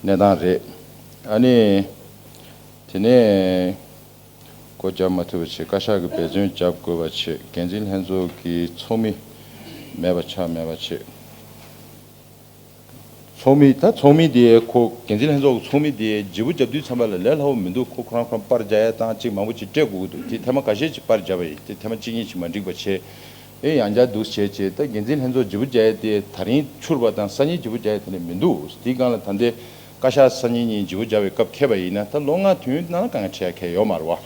གནས་སྟངས་རེད། ཨ་ནི་དེ་ནས་སྒོ་བརྒྱབ་མ་ཐུབ་པ་བྱེད། བཀའ་ཤག་གི་འབད་བརྩོན་རྒྱབ་དགོས་པ་བྱེད། འགན་འཛིན་ལྷན་ཚོགས་ཀྱི་ཚོགས་མི་མེད་པ་ཆགས་མེད་པ་བྱེད། ཚོགས་མི་ད་ཚོགས་མི་དེ་ཁོ་འགན་འཛིན་ལྷན་ཚོགས་ཀྱི་ཚོགས་མི་དེ་བརྗེ་པོ་རྒྱབ་དུས་ཙམ་པ་ལ་ལས་སླ་བོ་མི་འདུག་ཁོ་ཁོ་རང་ཁོ་རང་པར་རྒྱག་ཡ་དང་ཅིག་མང་པོ་ཅིག་སྤྲད་དགོས་ཀྱི་འདུག་དེ་ཐེངས་མ་ཁ་ཤས་ཅིག་པར་བརྒྱབ་པ་ཡིན། དེ་ཐེངས་མ་གཅིག་གཉིས་ཅིག་མ་འགྲིག་པ་བྱས། ཨེ་ཡང་བསྐྱར་འདུག་བྱས་བྱས་ད་འགན་འཛིན་ལྷན་ཚོགས་བརྗེ་པོ་རྒྱག་ཡ་དེ་ད་རིང་འཁྱུར་བ་དང་སང་ཉིན་བརྗེ་པོ་རྒྱག་ཡ་དེ་འདྲ་མི་འདུག་དེའི་སྒང་ལ་ད་ལྟའི་བཀའ་ཤག་སང་ཉིན་གཉིས་བརྗེ་པོ་རྒྱག་པའི་སྐབས་འཁེལ་བ་ཡིན་ན་ད་ལོ་ལྔ་དུས་ཡུན་ནང་ལ་དཀའ་ངལ་འཕྲད་ཡ་གང་ཡང་ཡོད་མ་རེད་བ།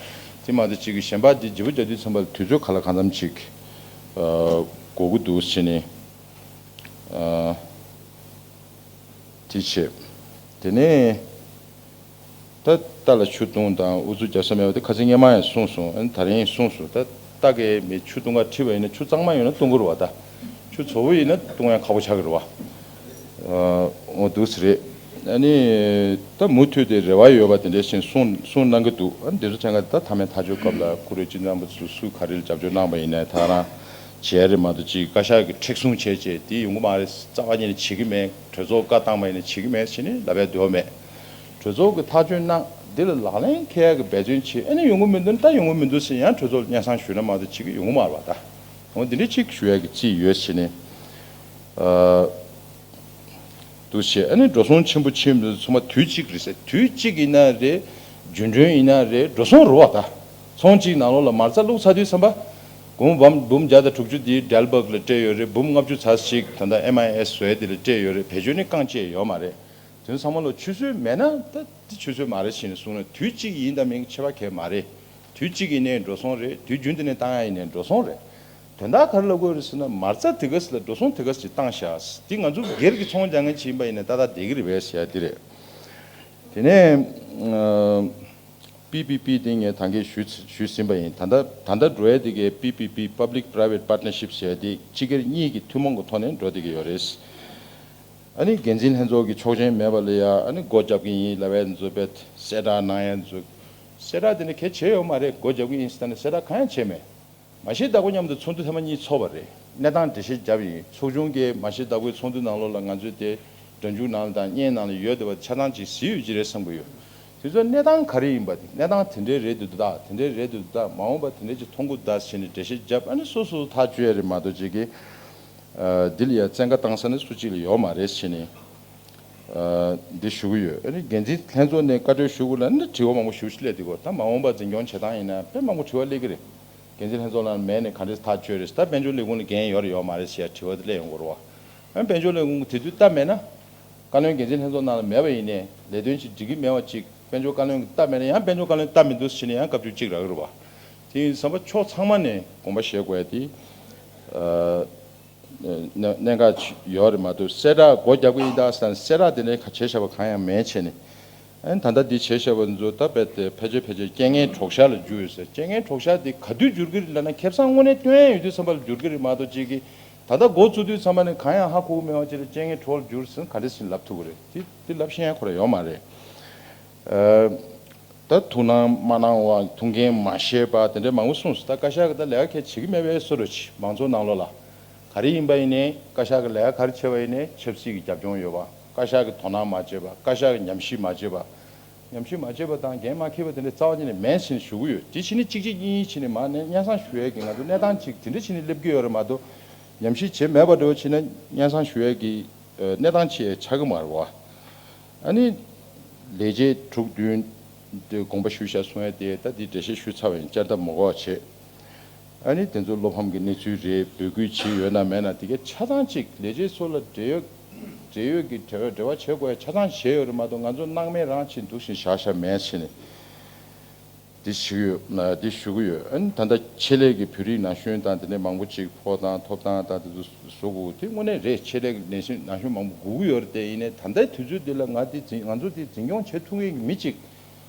དེ་མ་གཏོགས་གཅིག་གི་གཞན་པ་དེ་བརྗེ་པོ་རྒྱག་དུས་ཙམ་པ་ལ་དུས་ཚོད་ག་ལ་གང་འཚམ་ཅིག་ཨ་དགོས་ཀྱི་འདུག་བྱས་ནས། ཨ་དེ་བྱས། དེ་ནས་ད་རྟ་ལ་ཆུ་བཏུང་དང་ཨུ་ཚུགས་རྒྱག་ས་མེད་པ་དེ་ཁ་སང་སྔོན་མ་ཡང་གསུངས་སོང་། ཨ་ནི་ད་རིང་གསུངས་སོང་། ད་རྟ་གས་མི་ཆུ་བཏུང་ག་ཁྲིད་པ་ཡིན་ན་ཆུ་གཙང་མ་ཡོད་ན་བཏུང་གི་རེད་བ། ད་ཆུ་བཙོག་པོ་ཡིན་ན་བཏུང་ཡ་ཁག་པོ་ཆགས་ཀྱི་རེད་བ། ཨ་འོ་འདུག་སེ་རེད། ཨ་ནི་ད་མུ་མཐུད་དེ་རེ་བ་ཡོད་པ་དེ་འདྲ་ཞིག་གསུངས་གསུངས་གནང་གི་འདུག་ཨ་ནི་དེ་ཚོ་ཐད་ཀར་ད་མཐའ་མའི་ཐག་གཅོད་སྐབས་ལ་ཁོ་རེ་སྤྱི་འཐུས་རྣམ་པ་ཚོ་སུ་ག་རེ་ལ་རྒྱབ་སྐྱོར་གནང་པ་ཡིན་ནའི་ད་རང་བྱས་རེད་མ་གཏོགས་ཅིག་བཀའ་ཤག་གི་མཁྲེགས་བཟུང་བྱས་བྱས་དེ་ཡོང་གི་མ་རེད། རྩ་བ་ཉིད་ནས་བྱེད་ཀྱི་མེད། གྲོས་ཚོགས་བཀའ་བཏང་པ་ཡིན་ན་བྱེད་ཀྱི་མེད་ཟེར་ནས་ལབ་ཡ་འདོད་མེད། གྲོས་ཚོགས་ཀྱི་ཐག་གཅོད་གནང་འདི་ལ་ལག་ལེན་འཁེལ་ཡ་གི་འབད་བརྩོན་བྱེད། ཨ་ནི་ཡོང་གི་མི་འདུག་ད་ཡོང་གི་མི་འདུག་ཟེར་ཡང་གྲོས་ཚོགས་ལ་སྙན་སེང་ཞུས་ན་མ་གཏོགས་བྱེད་ཀྱི་ཡོང་གི་མ་རེད་པ། ད་འོ་འདི་འདྲ་ཅིག་ཞུ་ཡ་གི་རྩིས་ཡོད་ཟེར་ནས། ཨ། འདུག་བྱས། ཨ་ནི་འགྲོ་སོང་ཆེན་པོ་ཆེན་པོ་ཚང་མ་དུས་གཅིག་རེད་ཟེར། དུས་གཅིག་ཡིན་ན་རེད། རྒྱུན་གྲོན་ཡིན་ན་རེད། འགྲོ་སོང་རུ་བ་ད། ཚོང་གཅིག་ནང་ལོགས་ལ་མ་རྩ་བླུགས་ཚར་དུས་ཙམ་པ། གོང་འབུམ་འབུམ་བརྒྱ་དང་དྲུག་ཅུ་དེ་ཌེལ་བག་ལ་སྤྲད་ཡོད་རེད། འབུམ་ལྔ་བཅུ་ཙམ་ཞིག་ད་ལྟ་ཨེམ་ཨའི་ཨེས་བཟོས་དེ་ལ་སྤྲད་ཡོད་རེད། བེད་སྤྱོད་ནི་རྐང་བཅད་ཡོད་མ་རེད། དེ་ཚང་མ་ལོ་ཆུད་ཟོས་མེད་ན་ད་དེ་ཆུད་ཟོས་མ་རེད་ཞེས་ནས་གསུངས་ན། དུས་གཅིག་ཡིན་དང་མིན་གྱི་ཁྱད་པར་གང་ཡང་མ་རེད། དུས་གཅིག་ཡིན་ནའི་འགྲོ་སོང་རེད། དུས་རྒྱུན་དུ་ནས་བཏང་ཡ་ཡིན་ནའི་འགྲོ་སོང་རེད། དོན་དག་ག་རེ་ལབ་དགོས་རེད་ཟེར་ན། མ་རྩ་དེ་ག་ཙམ་ལ་འགྲོ་སོང་དེ་ག་ཙམ་ཅིག་བཏང་བཞག་དེ་ང་ཚོ་སྒེར་གྱི་ཚོང་རྒྱག་མཁན་ཅིག་ཡིན་པ་ཡིན་ན་ཏག་ཏག་བསྡད་ཀྱི་རེད་པས་ཟེར་ཡ་དེ་རེད། དེ་ནས་ཨ། པི་པི་པི་དེ་ངས་ད་གིན་ཞུས་ཞུས་ཟིན་པ་ཡིན། ད་ལྟ་ད་ལྟ་འགྲོ་ཡ་དེ་གའི་པི་པི་པི། Public Private Partnership ཟེར་ཡ་དེ་སྤྱི་སྒེར་གཉིས་ཀྱི་ཐུན་མོང་གི་ཐོག་ནས་འགྲོ་བསྡད་ཀྱི་ཡོད་རེད། ཨ་ནི་འགན་འཛིན་ལྷན་ཚོགས་ཀྱི་ཆོག་མཆན་མེད་པ་ལ་ཡ་ཨ་ནི་སྒོ་རྒྱབ་ཀྱི་ཡིན་ལབ་ཡ་ཚོ་དཔེ་གསལ་བསྒྲགས་གནང་ཡ་ཚོ། གསལ་བསྒྲགས་དེ་ནི་གལ་ཆེ་ཡོད་མ་རེད། སྒོ་རྒྱབ་ཀྱི་ཡིན་ཟེར་ན་གསལ་བསྒྲགས་གང་ཡང་བྱས་མེད། མ་ཤེས་བདག་པོ་མཉམ་དུ་ཚོགས་འདུ་ཐེངས་མ་གཉིས་ཚོགས་པ་རེད། གནས་སྟངས་འགྲེལ་བཤད་བརྒྱབ་ཡིན། ཚོགས་ཆུང་གིས་མ་ཤེས་བདག་པོའི་ཚོགས་འདུ་ནང་ལོགས་ལ་ང་ཚོས་དེ་སྒྲ་འཇུག་ནང་ལ་དང་བརྙན་ནང་ལ་ཡོད་བསྡད་པ་ཆ་ཚང་ཅིག་གཟིགས་ཡོད་ཀྱི་རེད་བསམ་གྱི་ཡོད། དེ་ཚོ་གནས་སྟངས་ག་རེ་ཡིན་པ། དེ་གནས་སྟངས་དེ་འདྲའི་རེད་འདུག་ད། དེ་འདྲའི་རེད་འདུག་ད། མ་འོངས་པ་དེ་འདྲའི་ཅིག་མཐོང་གི་ད་ཟེར་ནས་འགྲེལ་བཤད་བརྒྱབ། ཨ་ནི་སོ་སོ་ཐག་གཅོད་ཡ་རེད་མ་གཏོགས་ཅིག་གིས་འདི་ལ་ཡ་བཙན་བཀའ་བཏང་ས་ནི་སུ་གཅིག་ལ་ཡོད་མ་རེད་ཟེར་ནས། ཨ། འདི་ཞུ་གི་ཡོད། ཨ་ནི་འགན་འཛིན་ལྷན་ཚོགས་ནས་བཀའ་འཁྲོལ་ཞུ་དགོས་ལ་ནི་དྲི་བ་མང་པོ་ཞུ་སླེབས་འདུག་གོ། ད་མ་འོངས་པ་འཛིན་སྐྱོང་བྱེད་སྟངས་ཡིན་ན་དཔེ་མང་པོ་དྲི་བ་སླེབས་ཀྱི་རེད། འགན་འཛིན་ལྷན་ཚོགས་ནང་མེད་ནས་ག་འདྲས་ཐག་གཅོད་རེད། ད་དཔལ་འབྱོར་ལས་ཁུངས་ལ་འགན་ཡོད་རེད་ཡོད་མ་རེད་ཟེར་ཡ་དྲི་བ་དེ་སླེབས་ཡོང་གི་རེད་བ། ཨ་ནི་དཔལ་འབྱོར་ལས་ཁུངས་དེ་དུས་སྟབས་མེད་ན། བཀའ་བློན་འགན་འཛིན་ལྷན་ཚོགས་ནང་ལ་མེད་པ་ཡིན་ནའི་ལས་དོན་ཅིག་འགྲིག་གི་མེད་པ་ཅིག་དཔལ་འབྱོར་བཀའ་བློན་གྱི་སྟབས་མེད་ན་ཡང་དཔལ་འབྱོར་བཀའ་བློན་སྟབས་མི་འདུག་ཟེར་ནས་ཡང་བཀའ་བརྒྱུད་ཅིག་རག་གི་རེད་བ། དེ་ཡིན་ཙམ་པ་ཕྱོགས་ཚང་མ་ནས་དགོངས་པ་བཞེས་དགོས་ཡ་དེ། ཨ། གནད་གནད་འགག་ཡོད་རེད་མ་གཏོགས་གསལ་བསྒྲགས་སྒོ་རྒྱག་གི་ཡིན་ད་ཟེར་ན་གསལ་བསྒྲགས་དེ་ནས་ག་བྱས་བཞག་པ་གང་ཡང་མེད་བྱས་ནས། ཨ་ནི་ད་ལྟ་འདི་བྱས་བཞག་པ་ཚོ་ད་རྦད་དེ་ཕལ་ཆེར་ཕལ་ཆེར་རྐྱེན་ངན་གྲོགས་ཤ་ལ་འགྱུར་ཡོད་ཟེར། རྐྱེན་ངན་གྲོགས་ཤ་དེ་ག་དུས་འགྱུར་གི་རེད་ལབ་ན་ཁེ་བཟང་དངོས་གནས་སྟོན་ཡ་ཡོད་དུས་ཙམ་པ་ལ་འགྱུར་གི་རེད་མ་གཏོགས་ཅིག་གིས་ད་ལྟ་འགོ་བཙུགས་དུས་ཙམ་པ་ནས་གང་ཡང་ཧ་གོ་གི་མེད་པ་ཅིག་ལ་རྐྱེན་ངན་གྲོགས་ལ་འགྱུར་ཟེར་ན་ག་འདྲ་ཞིག་ལབ་ཐུབ་ཀྱི་རེད། དེ་དེ་ལབ་ཤེས་མཁན་ཁོ་རང་ཡོད་མ་རེད། ཨ། ད་ཐུགས་སྣང་མ་གནང་བ་ཐུགས་འགན་མ་བཞེས་པ་དེ་འདྲའི་མང་པོ་གསུངས་སོང་། ད་བཀའ་ཤག་གིས་ད་ལས་ཀ་གང་ཡང་བྱེད་ཀྱི་མེད་པའི་བཟོ་འདྲ་ཅིག་མང་ཚོགས་ནང་ལོགས་ལ་ག་རེ་ཡིན་པ་ཡིན་ནའི་བཀའ་ཤག་གིས་ལས་ཀ་ག་རེ་བྱས་པ་ཡིན་ནའི་ཆབ་སྲིད་ཀྱི་རྒྱབ་ལྗོངས་ཡོད་པ། བཀའ་ཤག་གིས་དོ་སྣང་མ་བྱས་པ། བཀའ་ཤག་གིས་ཉམས་ཞིབ་མ་བྱས་པ། ཉམས་ཞིབ་མ་བྱས་པ་དང་འགན་མ་འཁྱེར་བ་དེ་འདྲ་རྩ་བ་ཉིད་ནས་མེད་ཟེར་ནས་ཞུ་གི་ཡོད། དེ་བྱས་ནས་གཅིག་གཅིག་གཉིས་གཉིས་བྱས་ནས་མར་ནས་སྙན་སེང་ཞུ་ཡས་ཀྱི་ང་ཚོ་གནས་སྟངས་ཅིག་དེ་འདྲ་བྱས་ནས་སླེབས་ཀྱི་ཡོད་རེད་མ་གཏོགས། ཉམས་ཞིབ་བྱས་མེད་པ་འདྲ་བོ་བྱས་ན་སྙན་སེང་ཞུ་ཡས་ཀྱི་ཨ། གནས་སྟངས་ཅིག་ཆགས་ཀྱི་མ་རེད་བ། ཨ་ནི་ལས་བྱེད་དྲུག་བདུན་དེ་དགོངས་པ་ཞུས་བཞག་གསུང་ཡ་དེ་ད་འདི་འགྲེལ་བཤད་ཞུས་ཚར་བ་ཡིན། བསྐྱར་ལྡབ་མ་དགོས་པ་བྱས། ཨ་ནི་དེ་ཚོ་བློ་ཕམ་གྱི་གནས་ཚུལ་རེད། འབོད་སྐུལ་བྱས་ཡོད་ན་མེད་ན་དེ་གའི་ཆ་ཚང་ཅིག་ལས་བྱེད་ཚོ་ལ་འབྲེལ་ཡོད་འབྲེལ་ཡོད་ཀྱི་འབྲེལ་བ་འབྲེལ་བ་བྱེད་དགོས་ཡ་ཆ་ཚང་བྱས་ཡོད་རེད་མ་གཏོགས་ང་ཚོ་སྣང་མེད་རང་བྱས་འདུག་བཞིན་བཞག་བཞག་མེད་བྱས་ནས། འདི་བྱེད་ཀྱི་ཡོད། འདི་ཞུ་གི་ཡོད། ཨ་ནི་ད་ལྟ་ཆེད་ལས་ཀྱི་བོད་རིགས་ན་གཞོན་དང་དེ་འདྲའི་མང་པོ་ཅིག་ཕོགས་དང་ཐོབ་ཐང་དང་དེ་ཚོ་བཟོ་དགོས། དེ་དངོས་གནས་རེད། ཆེད་ལས་ཀྱི་ན་གཞོན་ན་གཞོན་མང་པོ་དགོས་ཀྱི་ཡོད་རེད་དེ། ཡིན་ནའི་ད་ལྟའི་དུས་ཚོད་འདི་ལ་ང་འདི་འཛིན་ང་ཚོ་འདི་འཛིན་སྐྱོང་བྱེད་ཐུབ་མཁན་གྱི་མི་ཅིག་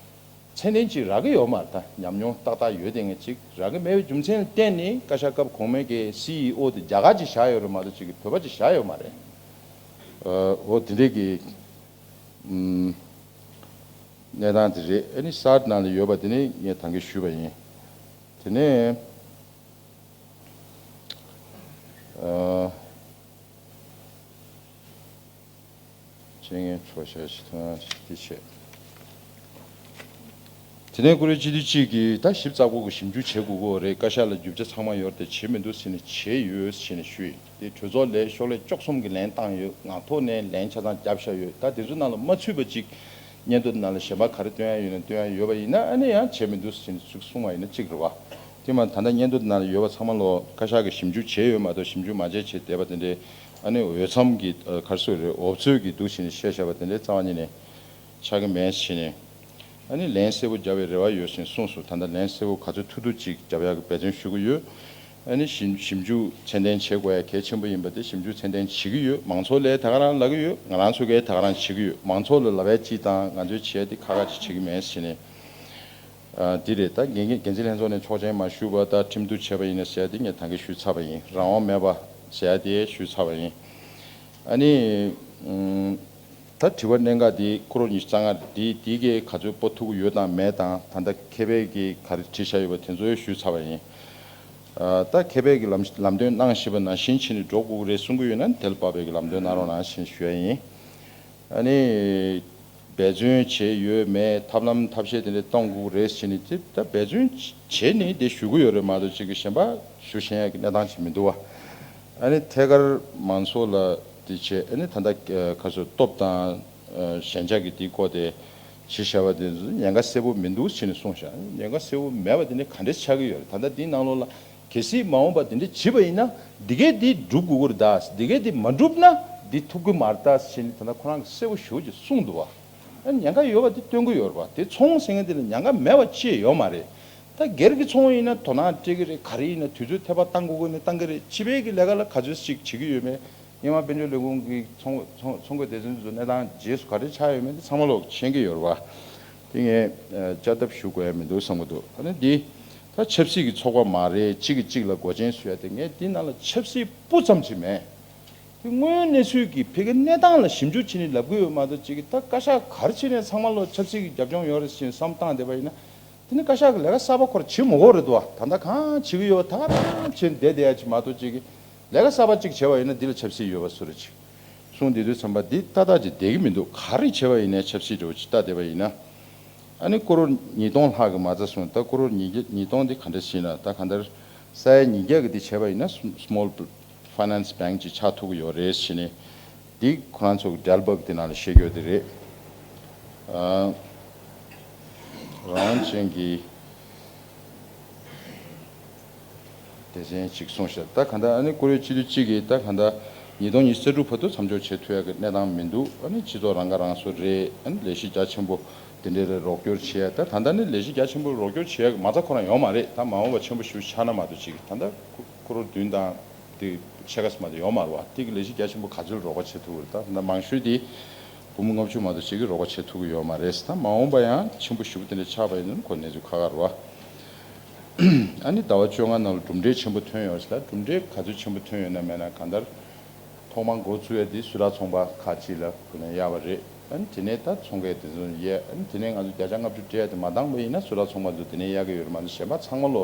མཚན་ལྡན་ཅིག་རག་གི་ཡོད་མ་རེད། ད་ཉམས་མྱོང་ཏག་ཏག་ཡོད་དེ་ངས་ཅིག་རག་གི་མེད་པའི་རྒྱུ་མཚན་ལ་བརྟེན་ནས་བཀའ་ཤག་སྐབས་གོང་མའི་གི་སི་ཨི་ཨོ་དེ་རྒྱ་གར་ཅིག་བཞག་ཡོད་རེད་མ་གཏོགས་ཅིག་གི་བོད་པ་ཅིག་བཞག་ཡོད་མ་རེད། འོ་དེ་འདྲའི་གི་ཨུམ། གནས་སྟངས་དེ་རེད། ཨ་ནི་གསར་ནང་ལ་ཡོད་པ་དེ་ནི་ངས་ད་གིན་ཞུས་པ་ཡིན། དེ་ནས་ཨ། རྐྱེན་ངན་གྲོགས་ཤ་ཞིག་ཐོན་ཞིག་དེ་བྱས། དེ་ནས་ཀུ་རེ་སྤྱི་འཐུས་གཅིག་གིས་ད་ཞིབ་ཚགས་པོ་གི་ཞིབ་འཇུག་བྱེད་དགོས་ཀྱི་རེད། བཀའ་ཤག་ལ་རྒྱུ་ཆ་ཚང་མ་ཡོད་རེད་དེ་བྱེད་མི་འདུག་ཟེར་ནས་བྱས་ཡོད་ཟེར་ནས་ཞུས་ཡིན། དེ་གྲོས་ཚོགས་ལས་ཤོག་ལས་བཅུ་གསུམ་གྱི་ལན་བཏང་ཡོད། ངག་ཐོག་ནས་ལན་ཆ་ཚང་བརྒྱབ་བཞག་ཡོད། ད་དེ་ཚོ་ནང་ལ་མ་ཚུད་པ་ཅིག་སྙན་ཐོ་ནང་ལ་གཞན་པ་ག་རེ་སྟོན་ཡ་ཡོད་ན་སྟོན་ཡ་ཡོད་པ་ཡིན་ན་ཨ་ནི་ཡང་བྱེད་མི་འདུག་ཟེར་ནས་ཚུར་གསུངས་པ་ཡིན་ན་གཅིག་རེད་བ། དེ་མ་ད་ལྟ་སྙན་ཐོ་ནང་ལ་ཡོད་པ་ཚང་མ་ལོ་བཀའ་ཤག་གིས་ཞིབ་འཇུག་བྱས་ཡོད་མ་གཏོགས་ཞིབ་འཇུག་མ་བྱས་བྱས་བསྡད་པ་དེ་འདྲའི་ཨ་ནི་འོས་འཚམ་གྱི་ཨ་ག་རེ་ཟེར་དགོས་རེད། འོབ་ཚོད་ཀྱི་འདུག་ཟེར་ནས་བཤད་བཞག་པ་དེ་འདྲའི་རྩ་བ་ཉིད་ནས་ཆགས་ཀྱི་མེད་ཟེར་ནས། ཨ་ནི་ལན་གསལ་པོ་རྒྱབ་པའི་རེ་བ་ཡོད་ཟེར་གསུངས་སོང་། ད་ལྟ་ལན་གསལ་པོ་ག་ཚོད་ཐུབ་ཐུབ་ཅིག་རྒྱབ་ཡག་གི་འབད་བརྩོན་ཞུ་གི་ཡོད། ཨ་ནི་ཞིབ་ཞིབ་འཇུག་ཚད་ལྡན་བྱེད་དགོས་ཡ་གལ་ཆེན་པོ་ཡིན་པ་དེ་ཞིབ་འཇུག་ཚད་ལྡན་བྱེད་ཀྱི་ཡོད། མང་ཚོགས་ལ་ད་ག་རང་ལབ་ཀྱི་ཡོད། ང་རང་ཚོ་གིས་ད་ག་རང་བྱེད་ཀྱི་ཡོད། མང་ཚོགས་ལ་ལབ་ཡ་གཅིག་དང་ང་ཚོས་བྱེད་ཡ་དེ་ཁག་ཁག་ཅིག་བྱེད་ཀྱི་མེད་ཟེར་ནས། ཨ་འདི་རེད། ད་འགན་འགན་འཛིན་ལྷན་ཚོགས་ནས་ཆོག་མཆན་མ་ཞུས་པ་ད་ཁྲིམས་གཏུག་བྱས་པ་ཡིན་ན་ཟེར་ཡ་དེ་ངས་ད་གིན་ཞུས་ཚར་བ་ཡིན། རང་དབང་མེད་པ་ཟེར་ཡ་དེ་ཞུས་ཚར་བ་ཡིན། ཨ་ནི། ཨུམ། ད་དྲི་བ་གནད་འགག་འདི་ཀོ་རོར་ཉི་ཤུ་རྩ་ལྔ་འདི་འདི་གའི་ག་ཚོད་སྤོ་ཐུབ་ཀྱི་ཡོད་དང་མེད་དང་ད་ལྟ་མཁས་པས་ཀྱིས་ག་རེ་བྲིས་བཞག་ཡོད་པ་དེ་ཚོ་ཞུས་ཚར་བ་ཡིན། ཨ། ད་མཁས་པས་ཀྱིས་ལམ་ལམ་སྟོན་གནང་བཞིན་པ་ནང་བཞིན་བྱས་ནས་འགྲོ་དགོས་ཀྱི་རེད་གསུང་གི་ཡོད་ན་དེ་ལ་དཔག་པའི་ཀྱི་ལམ་སྟོན་གནང་རོགས་གནང་ཞེས་ཞུ་ཡ་ཡིན། ཨ་ནི། འབད་བརྩོན་བྱས་ཡོད་མེད་ཐབས་ལམ་ཐབས་ཤེས་དེ་འདྲ་གཏོང་དགོས་རེད་ཟེར་ནས་དེ་ད་འབད་བརྩོན་བྱས་ནས་དེ་ཞུ་གི་ཡོད་རེད་མ་གཏོགས་ཅིག་གི་གཞན་པ་ཞུ་ཤེས་ཡ་གི་གནས་སྟངས་ཅིག་མི་འདུག་བ། ཨ་ནི་ཐད་ཀར་མང་ཚོགས་ལ་དེ་བྱས་ཨ་ནི་ད་ལྟ་ག་ཚོད་སྟོབས་དང་ཞན་ཆ་གི་དེའི་སྐོར་དེ་ཞུས་བཞག་པ་དེ་ཉེན་ཁ་གསལ་པོ་མི་འདུག་ཟེར་ནས་གསུངས་ཤག་ཉེན་ཁ་གསལ་པོ་མེད་པ་དེ་ནི་ག་འདྲས་ཆགས་ཀྱི་ཡོད་རེད། ད་ལྟ་འདིའི་ནང་ལོགས་ལ། གལ་སྲིད་མ་འོངས་པ་དེ་འདྲ་བྱེད་པ་ཡིན་ན་འདི་གས་འདི་སྒྲུབ་དགོས་ཀྱི་རེད་ད། འདི་གས་འདི་མ་སྒྲུབ་ན་འདི་ཐུབ་ཀྱི་མ་རེད་ད་ཟེར་ནས་ད་ལྟ་ཁོ་རང་གིས་གསལ་པོ་ཞེ་པོ་ཅིག་གསུངས་འདུག་བ། ཨ་ཉེན་ཁ་ཡོད་པ་འདི་སྟོན་གྱི་ཡོད་རེད་བ། དེ་ཚོང་ཟེར་མཁན་དེ་ལ་ཉེན་ཁ་མེད་པ་ཅི་ཡང་ཡོད་མ་རེད། ད་སྒེར་གྱི་ཚོང་ཡིན་ན་དོ་སྣང་སྤྲད་ཀྱི་རེད། ག་རེ་ཡིན་ན་དུས་ཚོད་འཐད་པ་བཏང་དགོས་ཀྱི་ནི་བཏང་གི་རེད། སྤྱི་པའི་གི་ལས་ཀ་ལ་ག་ཚོད་ཅིག་བྱེད་ཀྱི་ཡོད་མེད། སྔོན་མ་དཔལ་འབྱོར་ལས་ཁུངས་ཀྱི་ཚོང་ཚོང་ཚོང་སྒོ་སྡེ་ཚན་ཚོ་གནས་སྟངས་རྗེས་སུ་ག་རེ་ཆགས་ཡོད་མེད་དེ་ཚང་མ་ལོག་མཁྱེན་གྱི་ཡོད་རེད་བ། དེ་ངས་ཨ་བཅར་འདེབས་ཞུ་དགོས་ཡ་མི་འདུག་བསམ་གྱི་འདུག་ཨ་ནི་འདི་ད་ཆབ་སྲིད་ཀྱི་ཚོགས་པ་མ་རེད། གཅིག་གིས་གཅིག་ལ་མགོ་ཅན་བཟོ་ཡ་དེ། ངས་འདི་ནང་ལ་ཆབ་སྲིད་སྤུ་ཙམ་ཅིག་མེད། དེ་དངོས་ཡོད་གནས་ཚུལ་གྱི་ཕ་གིའི་གནས་སྟངས་ལ་ཞིབ་འཇུག་བྱས་ནས་ལབ་ཀྱི་ཡོད་མ་གཏོགས་གཅིག་གིས་ད་བཀའ་ཤག་ག་རེ་བྱས་ནས་ཚང་མ་ལོག་ཆབ་སྲིད་ཀྱི་རྒྱབ་ལྗོངས་ཡོད་རེད་ཟེར་ནས་བསམ་བཏང་བསྡད་པ་ཡིན་ན། དེ་ནི་བཀའ་ཤག་གི་ལས་ཀ་གསར་པ་ཁོ་རང་བྱེད་མི་དགོས་རེད་འདུག་བ། ད་ལྟ་གང་བྱེད་ཀྱི་ཡོད་པ་ད་ག་རང་བྱས་ནས་བསྡད་བསྡད་ཡ་ཅིག་མ་གཏོགས་གཅིག་གིས་ལས་ཀ་གསར་པ་གཅིག་བྱས་པ་ཡིན་ན་འདི་ལ་ཆབ་སྲིད་ཡོད་པ་སུ་རེད་ཅིག་གསུངས་བསྡད་དུས་ཙམ་པ་འདི་ཏག་ཏག་ཅིག་བསྡད་ཀྱི་མི་འདུག་ག་རེ་བྱས་པ་ཡིན་ནའི་ཆབ་སྲིད་འདྲ་བོ་ཅིག་ལྟ་བསྡད་པ་ཡིན་ན། ཨ་ནི་ཀོ་རོར་ཉིས་སྟོང་ལྷག་གི་མ་རྩ་སོང་། ད་ཀོ་རོར་ཉིས་བརྒྱ་ཉིས་སྟོང་འདི་ག་འདྲ་ཞིག་ན་ད་གང་ལྟར་ས་ཡ་ཉིས་བརྒྱ་གི་འདི་བྱས་པ་ཡིན་ན་སུམ་small finance bank་ཅིག་ཆགས་ཐུབ་ཀྱི་ཡོད་རེད་ཟེར་ནས། འདི་ཁོ་རང་ཚོ་གི་འབྲེལ་བ་གི་དེ་ནང་ལ་བཤད་རྒྱུ་དེ་རེད། ཨ། རང་ཅན་གྱི་སྡེ་ཚན་ཅིག་གསུངས་ཤག་ད་ག་འདྲ་ཨ་ནི་ཀོ་རི་ཡ་སྤྱི་འཐུས་གཅིག་གིས་ད་ག་འདྲ་ཉིས་སྟོང་ཉི་ཤུ་རྩ་དྲུག་བར་དུ་མཚམས་འཇོག་བྱེད་ཐུབ་ཡ་གི་གནས་སྟངས་མི་འདུག་ཨ་ནི་སྤྱི་ཚོགས་རང་ཁ་རང་གསོ་རེད། ཨ་ནི་ལས་གཞི་རྒྱ་ཆེན་པོ་དེ་འདྲའི་རོགས་སྐྱོར་བྱེད་ཡ། ད་ད་ལྟ་ནི་ལས་གཞི་རྒྱ་ཆེན་པོ་རོགས་སྐྱོར་བྱེད་ཡ་གི་མ་རྩ་ཁོ་རང་ཡོད་མ་རེད། ད་མ་འོངས་པ་ཆེན་པོ་ཞིག་ཆགས་ན་མ་གཏོགས་ཅིག་ད་ལྟ་ཀོ་རོར་བདུན་དང་དེ་ཕྱེད་ཀ་ཙམ་མ་གཏོགས་ཡོད་མ་རེད་བ། དེ་གི་ལས་གཞི་རྒྱ་ཆེན་པོ་ག་ཚོད་རོགས་པ་བྱེད་ཐུབ་ཀྱི་རེད། ད་ད་མང་ཤོས་དེ་སྒོར་མོ་ལྔ་བཅུ་མ་གཏོགས་ཅིག་གི་རོགས་པ་བྱེད་ཐུབ་ཀྱི་ཡོད་མ་རེད། ད་མ་འོངས་པ་ཡང་ཆེན་པོ་ཞེ་པོ་དེ་འདྲ་ཆགས་པ་ཡིན་ན་ཁོ་གནས་ཚུལ་ཁག་ཁག་རེད་བ། ཨ་ནི་ཟླ་བ་བཅོ་ལྔ་ནང་ལ་གྲུབ་འབྲས་ཆེན་པོ་ཐོན་ཡོད་ཟེར། ད་གྲུབ་འབྲས་ག་ཚོད་ཆེན་པོ་ཐོན་ཡོད་ན་མེད་ན་གང་ལྟར། ཐོག་མར་འགོ་བཙུགས་ཡ་དེ་སུད་ཊར་ཚོང་པ་ཁག་ཅིག་ལ་ཁུར་ལེན་གཡར་བ་རེད། ཨ་ནི་དེ་ནས་ད་ཚོང་ཁང་དེ་ཚོ་གཡར། ཨ་ནི་དེ་ནས་ང་ཚོ་བརྒྱ་ཆ་ལྔ་བཅུ་སྤྲད་ཡ་དེ་མ་འདང་པ་ཡིན་ན་སུད་ཊར་ཚོང་པ་ཚོ་དེ་ནས་གཡར་གྱི་ཡོད་རེད་མ་གཏོགས་གཞན་པ་ཚང་མ་ལོ་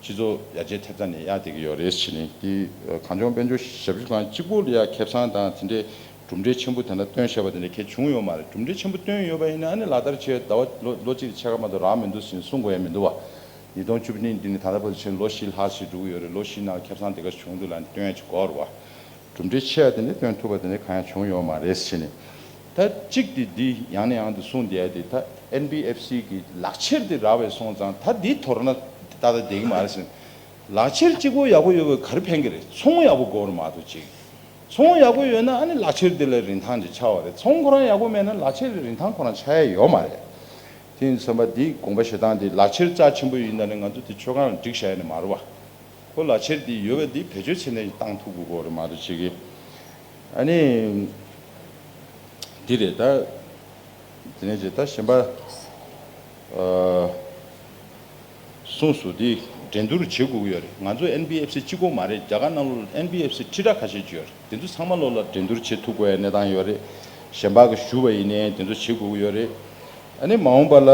སྤྱི་ཚོགས་ཡར་རྒྱས་ཐེབས་རྩ་ནས་གཡར་བསྡད་ཀྱི་ཡོད་རེད་ཟེར་ནས། དེ་གངས་ལྗོངས་དཔལ་འབྱོར་ཞབས་ཞུ་ཁང་གཅིག་པོ་ལ་ཡ་ཁེ་བཟང་དང་དེ་འདྲའི་གྲུབ་འབྲས་ཆེན་པོ་དེ་འདྲ་སྟོན་བཞག་པ་དེ་འདྲ་གལ་བྱུང་ཡོད་མ་རེད། གྲུབ་འབྲས་ཆེན་པོ་བཏོན་ཡོད་པ་ཡིན་ན་ཨ་ནི་ལག་བསྟར་བྱས་ཟླ་བ་ལོ་ལོ་གཅིག་ཕྱེད་ཀ་མ་གཏོགས་རག་མི་འདུག་ཟེར་ནས་གསུང་དགོས་ཡ་མི་འདུག་བ། ཉིས་སྟོང་བཅུ་བདུན་འདི་ནས་ད་ལྟ་བར་དུ་ཕྱིན་ལོ་བཞི་ལྷག་ཞིག་འགྲོ་གི་ཡོད་རེད། ལོ་བཞི་ནང་ཁེ་བཟང་དེ་ག་བྱུང་འདུག་ལབ་ནས་སྟོན་ཡ་ཅིག་དགོས་རེད་བ། གྲུབ་འབྲས་ཆེ་བ་དེ་འདྲ་སྟོན་ཐུབ་པ་དེ་འདྲ་གང་ཡང་བྱུང་ཡོད་མ་རེད་ཟེར་ནས། ད་གཅིག་དེ་འདི་ཡང་ནས་ཡང་དུ་གསུངས་བསྡད་ཡ་དེ་ད་ཨེན་བི་ཨེཕ་སི་གི་ལག་ཁྱེར་དེ་རག་པའི་སོང་ཙང་ད་འདི་དོར་ན་ཏག་ཏག་བསྡད་ཀྱི་མ་རེད་ཟེར། ལག་ཁྱེར་གཅིག་པོ་ཡག་པོ་ཡོད་པས་ག་རེ་ཕན་གྱི་རེད། ཚོང་ཡག་པོ་དགོས་རེད་མ་གཏོགས་ཅིག་ཚོང་ཡག་པོ་ཡོད་ན་ཨ་ནི་ལག་ཁྱེར་དེ་ལ་རིན་ཐང་ཅིག་ཆགས་པ་རེད། ཚོང་ཁོ་རང་ཡག་པོ་མེད་ན་ལག་ཁྱེར་གྱི་རིན་ཐང་ཁོ་རང་ཆགས་ཡ་ཡོད་མ་རེད། དེ་ཡིན་ཙམ་པ་འདི་དགོངས་པ་བཞེས་སྟངས་དེ་ལག་ཁྱེར་རྩ་ཆེན་པོ་ཡིན་ན་ནི་ང་ཚོ་དེ་མཆོད་ཁང་ལ་བསྒྲིགས་བཞག་ཡ་ནི་མ་རེད་བ། ཁོ་ལག་ཁྱེར་འདི་ཡོད་པ་འདི་བེད་སྤྱོད་བྱས་ནས་བཏང་ཐུབ་དགོས་ཀྱི་རེད་མ་གཏོགས་ཅིག་གི། ཨ་ནི། འདི་རེད་ད། དེ་ནས་ཅིག་ད་གཞན་པ། ཨ། གསུངས་སོང་། འདི་འགྲན་བསྡུར་བྱེད་དགོས་ཀྱི་ཡོད་རེད། ང་ཚོ་ཨེན་བི་ཨེཕ་སི་གཅིག་པོ་མ་རེད། རྒྱ་གར་ནང་ལོགས་ལ་ཨེན་བི་ཨེཕ་སི་ཁྲི་ཕྲག་ཁ་ཤས་ཅིག་ཡོད་རེད། དེ་ཚོ་ཚང་མ་ལོགས་ལ་འགྲན་བསྡུར་བྱེད་ཐུབ་དགོས་ཡ་གནས་སྟངས་ཡོད་རེད། གཞན་པ་གིས་ཞུས་པ་ཡིན་ནའི་དེ་ཚོ་བྱེད་དགོས་ཀྱི་ཡོད་རེད། ཨ་ནི་མ་འོངས་པ་ལ་